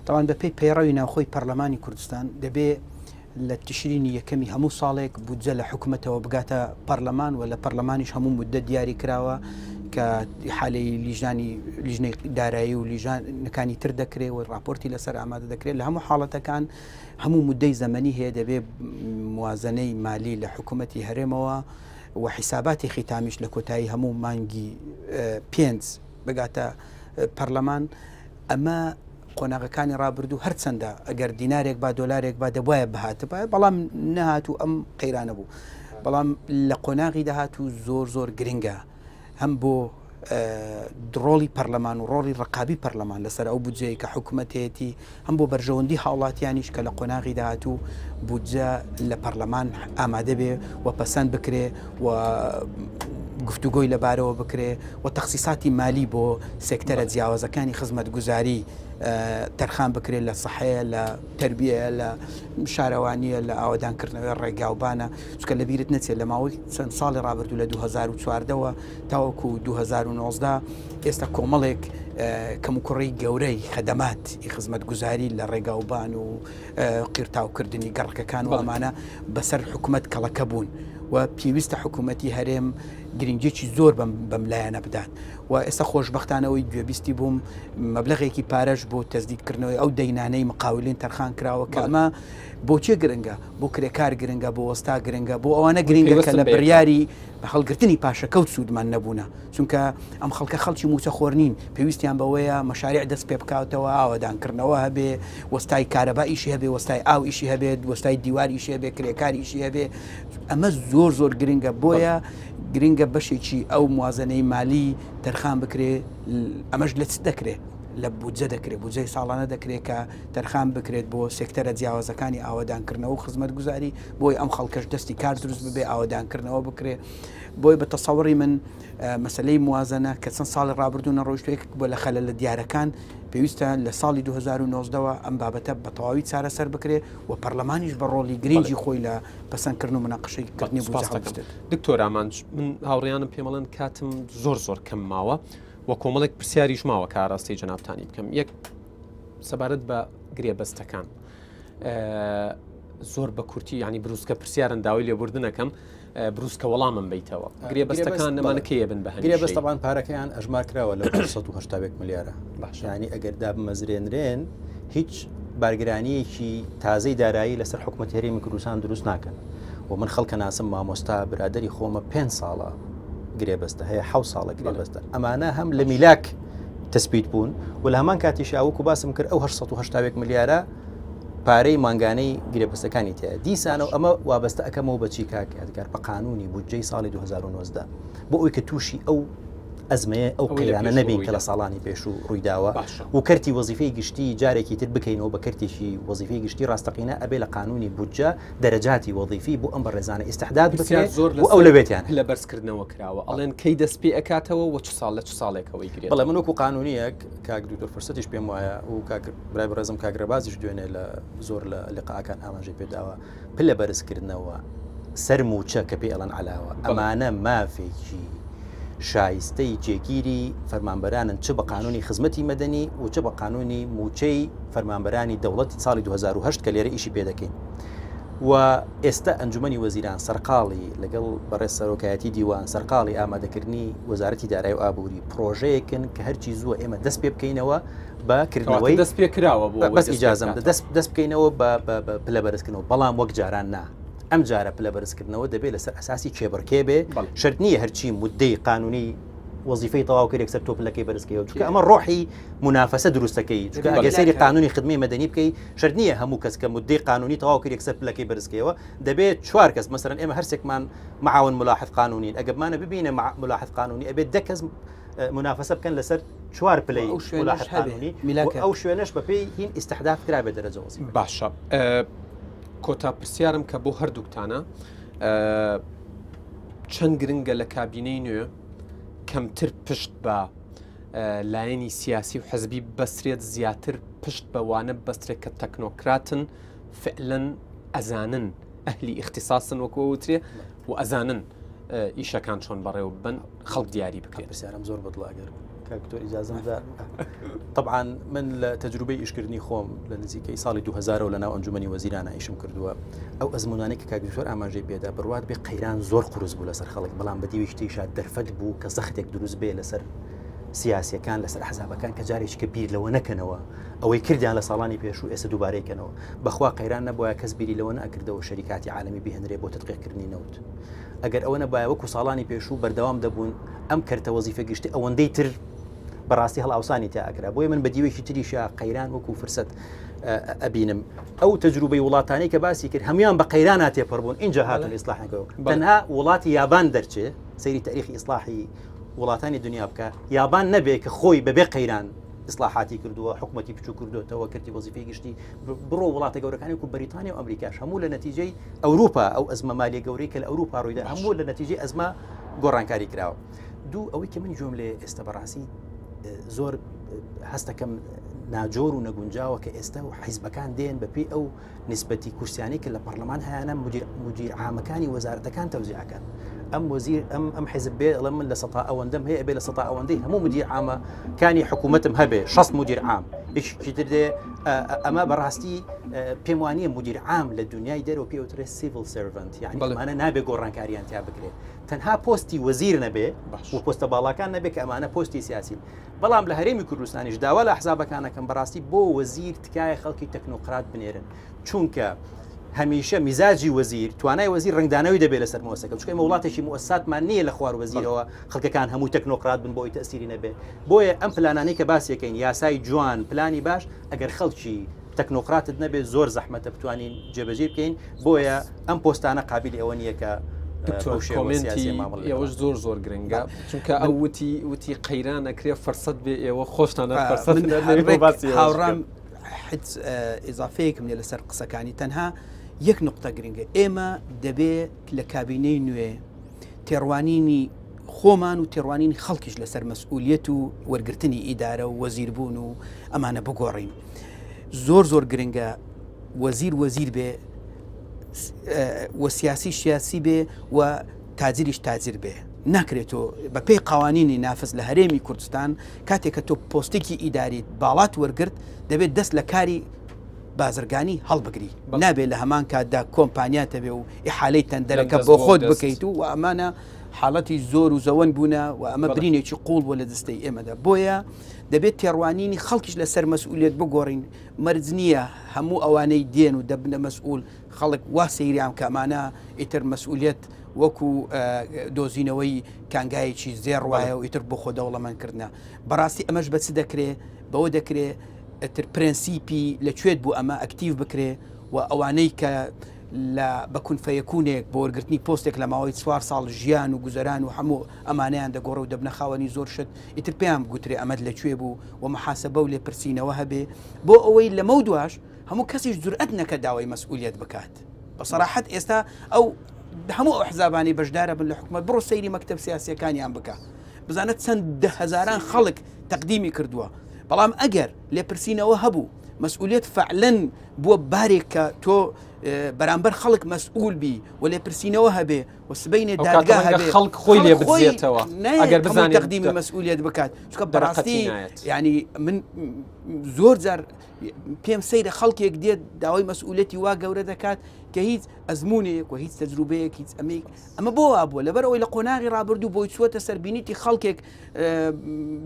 تاوان بەپێی پەیڕەوی ناوخۆی پەرلەمانی کوردستان دەبێ لە تشرینی یەکەمی هەموو ساڵێک بودجە لە حکومەتەوە بگاتە پەرلەمان و لە پەرلەمانیش هەموو مدە دیاری کراوە کە حالەی لیژانی لیژنەی دارایی و لیژانەکانی تر دەکرێ و راپۆرتی لەسەر ئامادە دەکرێت لە هەموو حاڵەتەکان هەموو مدەی زەمەنی هەیە دەبێ موازنەی مالی لە حکوومەتی هەرێمەوە و حیساباتی خیتامیش لە کۆتایی هەموو مانگی پێنج بگاتە پەرلەمان ئەمە قۆناغەکانی ڕابردوو هەرچەندە ئەگەر دینارێک با دۆلارێک با دەبواە بهاتبایە بەڵام نەهات و ئەم قەیرانە بوو بەڵام لە قۆناغی داهات و زۆر زۆر گرنگە هەم بۆ ڕۆڵی پەرلەمان و ڕۆڵی ڕقابی پەرلەمان لەسەر ئەو بودجەیە کە حکوومەتێتی هەم بۆ بەرژەوەندی هاوڵاتیانیش کە لە قۆناغی داهاتوو بودجە لە پەرلەمان ئامادە بێ و پەسەند بکرێ و گفتوگۆی لەبارەوە بکرێ و تەخسیساتی مالی بۆ سێکتەرە جیاوازەکانی خزمەتگوزاری تەرخان بکرێت لە سەحەیە لە تربیەیە لە شارەوانیە لە ئاوەدانکردنەوەی ڕێگاوبانە چکە لە بیرت نەچێت لە ماوەی چەند ساڵی ڕابردوو لە 2014ەوە تاوەکو 2019 ئێستا کۆمەڵێک کەموکوڕی گەورەی خەدەمات ی خزمەتگوزاری لە ڕێگاوبان و قیرتاوکردنی گەڕەکەکان و ئەمانە بەسەر حکومەت کەڵەکە بوون و پێویستە حکوومەتی هەرێم گرنگیی زۆر بەم لایەنە بدات و ئێستا خۆشببختانەوەی گوێبیستی بووم مەبلغێکی پارەش بۆ تەزدیدکردنەوەی ئەو دەینانەی مقاولین تەرخان کراوە کە ئەمە بۆچێ گرنگە بۆ کرێکار گرنگە بۆ وەستا گرنگە بۆ ئەوانە گرنگە کە لە بڕیاری هەڵگرتنی پاشەکەوت سوودمان نەبوونە چونکە ئەم خەڵکە خەڵکی مووچەخۆر نین، پێویستیان بەوەیە مەشاریع دەست پێ بکاتەوە، ئاوەدانکردنەوە هەبێ، وەستای کارەبا ئیشی هەبێ، وەستای ئاو ئیشی هەبێت، وەستای دیوار ئیشی هەبێ، کرێکار ئیشی هەبێ، ئەمە زۆر زۆر گرنگە، بۆیە گرنگە بەشێکی ئەو موازنەی مالی تەرخان بکرێ، ئەمەش لە چ دەکرێ؟ لە بودجە دەکرێت، بودجەی ساڵانە دەکرێت کە تەرخان بکرێت بۆ سێکتەرە جیاوازەکانی ئاوەدانکردنەوە و خزمەتگوزاری، بۆی ئەم خەڵکەش دەستی کار دروست ببێ، ئاوەدانکردنەوە بکرێ. بۆی بە تەسەوڕی من مەسەلەی موازەنە کە چەند ساڵی ڕابردوو نەڕۆیشتووە یەکێک بووە لە خەلەلە دیارەکان، پێویستە لە ساڵی 2019 وە ئەم بابەتە بە تەواوی چارەسەر بکرێ و پەرلەمانیش بە ڕۆڵی گرنگی خۆی لە پەسەندکردن و مناقشەی کردنی بودجە هەڵبستێت. دکتۆر ئامانج، من هاوڕێیانم پێمەڵێن کاتم زۆر زۆر کەم ماوە و کۆمەڵێک پرسیاریش ماوە کە ئاراستەی جەنابتانی بکەم. یەک سەبارەت بە گرێبەستەکان زۆر بە کورتی ینی بروسکە پرسیارن داوای لێبوردنەکەم بروسکە وەڵامم بیتەوە گرێبەستەکان نەمانە کێ بن بە گرێبەست طبعا پارەکەیان ئەژمار کراوە لە 181 ملیارە باشانی ئەگەر دابمەزرێنرێن هیچ بارگرانیەکی تازەی دارایی لەسەر حکوومەت هەرێمی کوردستان دروست ناکەن و من خەڵکە ناسم مامۆستا برادری خۆمە پێ ساڵە گرێبەستە هەیە حە ساڵە گرێبەستە ئەمانە هەم لە میلاک تەسبیت بوون و لە هەمان کاتیشا وەکو باسم کرد ئەو 881 ملیارە پارەی مانگانەی گرێبەستەکانی تایە دیسانەوە ئەمە وابەستە ئەەکەمەوە بەچی کاک یادگار بە قانونی بودجەی ساڵی 2019 بۆ ئەوی کە تووشی ئەو ئەزمەیە ئەو قەیرانە نەبین کە لە ساڵانی پێشوو ڕوویداوە و کەرتی وەزیفەی گشتی جارێکی تر بکەینەوە بە کەرتێکی وەزیفەی گشتی ڕاستەقینە ئەبێ لە قانونی بودجە دەرەجاتی وەزیفی بۆ ئەم بەڕێزانە ئیستحداد بکرێت زۆر و ئەولەوێتیان لە بەرزکردنەوە کراوە ئەڵێن کەی دەست پێ ئەکاتەوە و چ ساڵ لە چ ساڵێکەوەی گرێت؟ بەڵێ من وەکو قانونیەک کاک دکتۆر فرسەتیش پێم وایە و کاک برای بەڕێزم کاک ڕێبازیش دوێنێ لە زۆر لە لقاکان ئاماژەی پێداوە پلە بەرزکردنەوە سەر موچە کە پێی ئەڵەن عەلاوە ئەمانە مافێکی شایستەی جێگیری فەرمانبەرانن چ بە قانونی خزمەتی مەدەنی و چ بە قانونی موچەی فەرمانبەرانی دەوڵەتی ساڵی 2008 کە لێرە ئیشی پێ دەکەین و ئێستا ئەنجومەنی وەزیران سەرقاڵی لەگەڵ بەڕێز سەرۆکایەتی دیوان سەرقاڵی ئامادەکردنی وەزارەتی دارایی و ئابووری پرۆژەیەکن کە هەرچی زووە ئێمە دەست پێ بکەینەوە بە کردنەوەی دەست پێ کراوە بۆ بەس ئیجازەم دەست دەست بکەینەوە بە پلە بەرزکردنەوە بەڵام وەک جاران نا ئەم جارە پلە بەرزکردنەوە دەبێت لەسەر ئەساسی کێبڕکێ بێ شەرت نییە هەرچی مدەی قانونی وەزیفەی تەواو کرد یەکسەر تۆ پلەکەی بەرزکەیەوە چونکە ئەمە ڕۆحی منافەسە دروستەکەی چونکە ئەگەر سەیری قانونی خدمەی مەدەنی بکەی شەرت نییە هەموو کەس کە مدەی قانونی تەواو کرد یەکسەر پلەکەی بەرزکەیەوە دەبێت چوار کەس مەسەرەن ئێمە هەرسێکمان معاون ملاحظ قانونین ئەگەر بمانە ببینە ملاحظ قانونی ئەبێت دە کەس منافەسە بکەن لەسەر چوار پلەی ملاحظ قانونی ئەو شوێنەش بەپێی هین ئیستحداث کرابێت دەرەجە وەزیفە. باشە کۆتا پرسیارم کە بۆ هەردووکتانە چەند گرنگە لە کابینەی نوێ کەمتر پشت بە لایەنی سیاسی و حزبی بەسرێت زیاتر پشت بە وانە بەسترێت کە تەکنۆکراتن فعلەن ئەزانن ئەهلی ئیختیساسن وەکو وترێ و ئەزانن ئیشەکان چۆن بەڕێوە ببەن خەڵک دیاری بکرێت. پرسیارم زۆر بەدڵە ئەگەر کاک دکتۆر ئیجازەم دا. طبعا من لە تەجروبەی ئیشکردنی خۆم لە نزیکەی ساڵی 2000 لە ناو ئەنجومەنی وەزیرانە ئیشم کردووە ئەو ئەزمونانەی کە کاک دکتۆر ئاماژەی پێدا بڕوات بێ قەیران زۆر قورس بوو لەسەر خەڵک بەڵام بە دیوێکی تریشا دەرفەت بوو کە زەختێک دروست بێ لەسەر سیاسیەکان لەسەر حەزابەکان کە جارێکی کە بیر لەوە نەکەنەوە ئەوەی کردیان لە ساڵانی پێشوو ئێستا دووبارەی کەنەوە بەخوا قەیران نەبووە کەس بیری لەوە نەکردەوە شەریکاتی عالەمی بهێنرێ بۆ تدقیقکردنی نەوت ئەگەر ئەوە نەبایە وەکو ساڵانی پێشوو بەردەوام دەبوون ئەم کەرتە وەزیفە گشتی ئەوەندەی تر بەڕاستی هەڵئاوسانی تیا ئەکرا بۆیە من بە دیوێکی تریشا قەیران وەکو فرسەت ئەبینم ئەو تەجروبەی وڵاتانی کە باسی کرد هەمویان بە قەیرانە تێپەڕ بوون اینجا هاتون ئیسلاحەکەەوە تەنها وڵاتی یابان دەرچێ سەیری تاریخی ئیسلاحی وڵاتانی دنیا بکە یابان نەبێ کە خۆی بەبێ قەیران ئیسلاحاتی کردووە حکوومەتی بچوو کردوێتەوە کردی وەزیفەی گشتی بڕۆ وڵاتە گەورەکانی و بەریتانیا و ئەمریکاش هەموو لە نەتیجەی ئەوروپا ئەو ئەزمە مالیە گەورەی کە لە ئەوروپا ڕوویدا هەموو لە نەتیجەی ئەزمە گۆڕانکاری کراوە دوو ئەوەی کە من گوێم لێ ئێستا بەڕاستی زۆر هەستەکەم ناجۆر و نەگونجاوە کە ئێستا و حیزبەکان دێن بەپێی ئەو نسبەتی کورسیانی کە لە پەرلەمان هەیەە مدیر عامەکانی وەزارەتەکان تەوزیعەکەن ئەم وەزیر ئەم ئەم حیزب بێ ئەڵێ من لە سەتا ئەوەندەم هەیە ئەبێ لە سەتا ئەوەندەی هەموو مدیر عامەکانی حکوومەتم هەبێ 6 مدیر عام یەکێکی تر دێ ئەمە بەڕاستی پێم وانە مدیر عام لە دنیای دەرەوە پێوترێ civil servant یعنی ئەمانە نابێ گۆڕانکاریان تیا بکرێت تەنها پۆستی وەزیر نەبێ و پۆستە باڵاکان نەبێ کە ئەمانە پۆستی سیاسین بەڵام لە هەرێمی کوردستانیش داوا لە حزابەکانەکەم بەڕاستی بۆ وەزیر تکایە خەڵکی تەکنۆقرات بنێرن چونکە هەمیشە میزاجی وەزیر توانای وەزیر ڕنگدانەوەی دەبێت لەسەر مۆسەکە چونکە ئێمە وڵاتێکی موسساتمان نییە لە خوار وەزیرەوە خەڵکەکان هەموو تەکنۆقرات بن بۆی تەسیری نەبێ بۆیە ئەم پلانانەی کە باسیەکەین یاسای جوان پلانی باش ئەگەر خەڵکی تەکنۆقراتت نەبێت زۆر زەحمەتە بتوانین جێبەجێ بکەین بۆیە ئەم پۆستانە قابلی ئەوە نییە کە دکتۆر کۆمێنتی ئێوەش زۆر زۆر گرنگە چونکە ئەو وتی وتی قەیران ئەکرێ فرسەت بێ ئێوە خۆشتان فرسەت هاوڕام حچ ئیزافەیەکم نیە لەسەر قسەکانی تەنها یەک نقطە گرنگە ئێمە دەبێ لە کابینەی نوێ تێڕوانینی خۆمان و تێڕوانینی خەڵکیش لەسەر مەسئولیت و وەرگرتنی ئیدارە و وەزیربوون و ئەمانە بگۆڕین زۆر زۆر گرنگە وەزیر وەزیر بێ و سیاسی سیاسی بێ و تاجریش تاجر بێ ناکرێت تۆ بە پێی قوانینی نافز لە هەرێمی کوردستان کاتێک کە تۆ پۆستێکی ئیداریت باڵات وەرگرت دەبێت دەست لە کاری بازرگانی هەڵبگری نابێت لە هەمان کاتدا کۆمپانیات هەبێ و ئیحالەی تەندەرەکە بۆ خۆت بکەیت و و ئەمانە حاڵەتی زۆر و زەوەن بوونە و ئەمە برینێکی قوڵ بۆ لە دەستەی ئێمەدا بۆیە دەبێت تێڕوانینی خەڵکیش لەسەر مەسئولیت بگۆڕین مەرج نییە هەموو ئەوانەی دێن و دەبنە مەسئول خەڵک وا سەیریان کە ئەمانە ئیتر مەسئولیت وەکو دۆزینەوەی کانگایەکی زێڕ وایە و ئیتر بۆ خۆ دەوڵەمەندکردنە بەڕاستی ئەمەش بە چ دەکرێ بەوە دەکرێ ئیتر پرەنسیپی لە کوێت بوو ئەمە ئەکتیڤ بکرێ و ئەوانەی کە لە بە کونفەیەکونێک بۆ وەرگرتنی پۆستێک لە ماوەی چوار ساڵ ژیان و گوزەران و هەموو ئەمانەیان دەگۆڕێ و دەبنە خاوەنی زۆر شت ئیتر پێیان بگوترێ ئەمەت لە کوێ بوو و محاسبە و لێپرسینەوە هەبێ بۆ ئەوەی لەمەو دواش هەموو کەسیش جورئەت نەکە داوای مەسئولیت بکات بە سەراحەت ئێستا ئەو هەموو ئەو حزابانەی بەشدارە بن لە حکومەت بڕۆ سەیری مەکتەب سیاسیەکانیان بکە بزانە چەند دە هەزاران خەڵک تەقدیمی کردووە بەڵام ئەگەر لێپرسینەوە هەبوو مەسئولیت فعلەن بووە بارێک کە تۆ بەرامبەر خەڵک مەسئول بی و لێپرسینەوە هەبێ و سبەینێ دادگا هەبێ خەڵک خۆی لێ بدزێتەوە ئەگەر بزانێت تەقدیمی مەسئولیت بکات چونکە بەڕاستی ینی من زۆر جار پێم سەیرە خەڵکێک دێت داوای مەسئولەتی وا گەورە دەکات کە هیچ ئەزمونێک و هیچ تەجروبەیەک هیچ ئەمەی ئەمە بۆ وا بووە لەبەر ئەوەی لە قۆناغی ڕابردوو بۆی چووەتە سەربینیتی خەڵکێک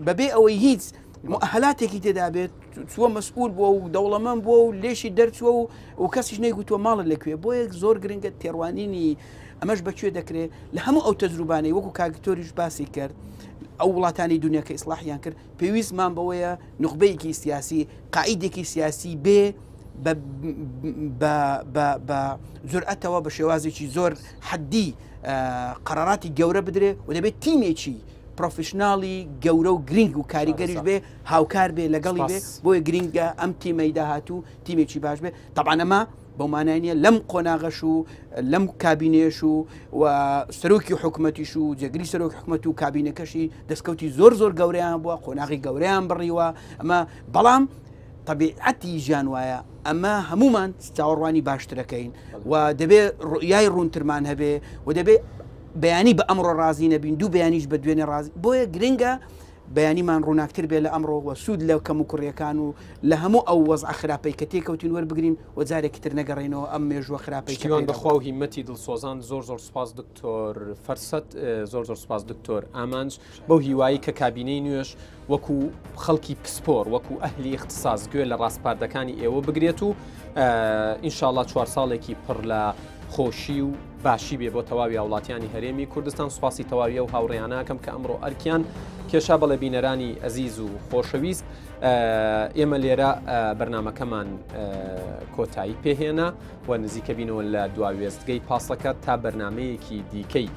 بەبێ ئەوەی هیچ مؤهلاتێکی تێدا بێت چووە مەسئول بووە و دەوڵەمەند بووە و لێشی دەرچووە و و کەسیش نەیگوتووە ماڵت لەکوێ بۆیە زۆر گرنگە تێڕوانینی ئەمەش بەکوێ دەکرێت لە هەموو ئەو تەجروبانەی وەکو کاکتۆریش باسی کرد ئەو وڵاتانی دنیا کە ئیسلاحیان کرد پێویستمان بەوەیە نوخبەیەکی سیاسی قائیدێکی سیاسی بێ بە جورئەتەوە بە شێوازێکی زۆر حەدی قەراراتی گەورە بدرێ و دەبێت تیمێکی پرۆفشناڵی گەورە و گرنگ و کاریگەریش بێ هاوکار بێ لەگەڵی بێ بۆیە گرنگە ئەم تیمەی داهاتوو تیمێکی باش بێ تەبعەن ئەمە بەو مانای نییە لەم قۆناغەش و لەم کابینێش و و سەرۆکی حکومەتیش و جێگری سەرۆک حکومەت و کابینەکەشی دەستکەوتی زۆر زۆر گەورەیان بووە قۆناغی گەورەیان بڕیوە ئەمە بەڵام طبیعەتی ژیان وایە ئەمە هەمومان چاوەڕوانی باشترەکەین و دەبێ ڕوئیای ڕوونترمان هەبێ و دەبێ بەیانی بە ئەمڕۆ ڕازی نەبین دوو بەیانیش بە دوێنێ ڕازی بۆیە گرنگە بەیانیمان ڕووناکتر بێ لە ئەمڕۆ و سوود لە کەموکوڕییەکان و لە هەموو ئەو وەزعە خراپەی کە تێکەوتین وەربگرین و جارێکی تر نەگەڕێینەوە ئەم مێژووە خراپەی کە پشتیوان پەیدا بەخوا بووە. و هیمەتی دڵسۆزان زۆر زۆر سوپاس دکتۆر فەرسەت زۆر زۆر سوپاس دکتۆر ئامانج بەو هیوایەی کە کابینەی نوێش وەکو خەڵکی پسپۆر وەکو ئەهلی ئیختساس گوێ لە ڕاسپاردەکانی ئێوە بگرێت و ئینشاڵا چوار ساڵێکی پڕ لە خۆشی و باشی بێ بۆ تەواوی هاوڵاتیانی هەرێمی کوردستان سوپاسی تەواوی ئەو هاوڕێیانەکەم کە ئەمڕۆ ئەرکیان کێشا بەڵێ بینەرانی ئەزیز و خۆشەویست ئێمە لێرە بەرنمەکەمان کۆتایی پێهێنا و نزیکە بینەوە لە دواوێستگەی پاسەکە تا بەرنمەیەکی دیکەی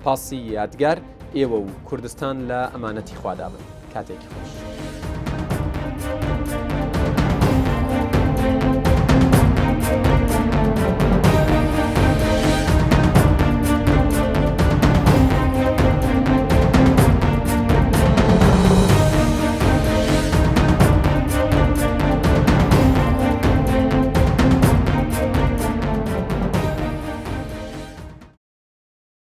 پاسی یادگار ئێوە و کوردستان لە ئەمانەتی خوادا بن کاتێکی خۆش.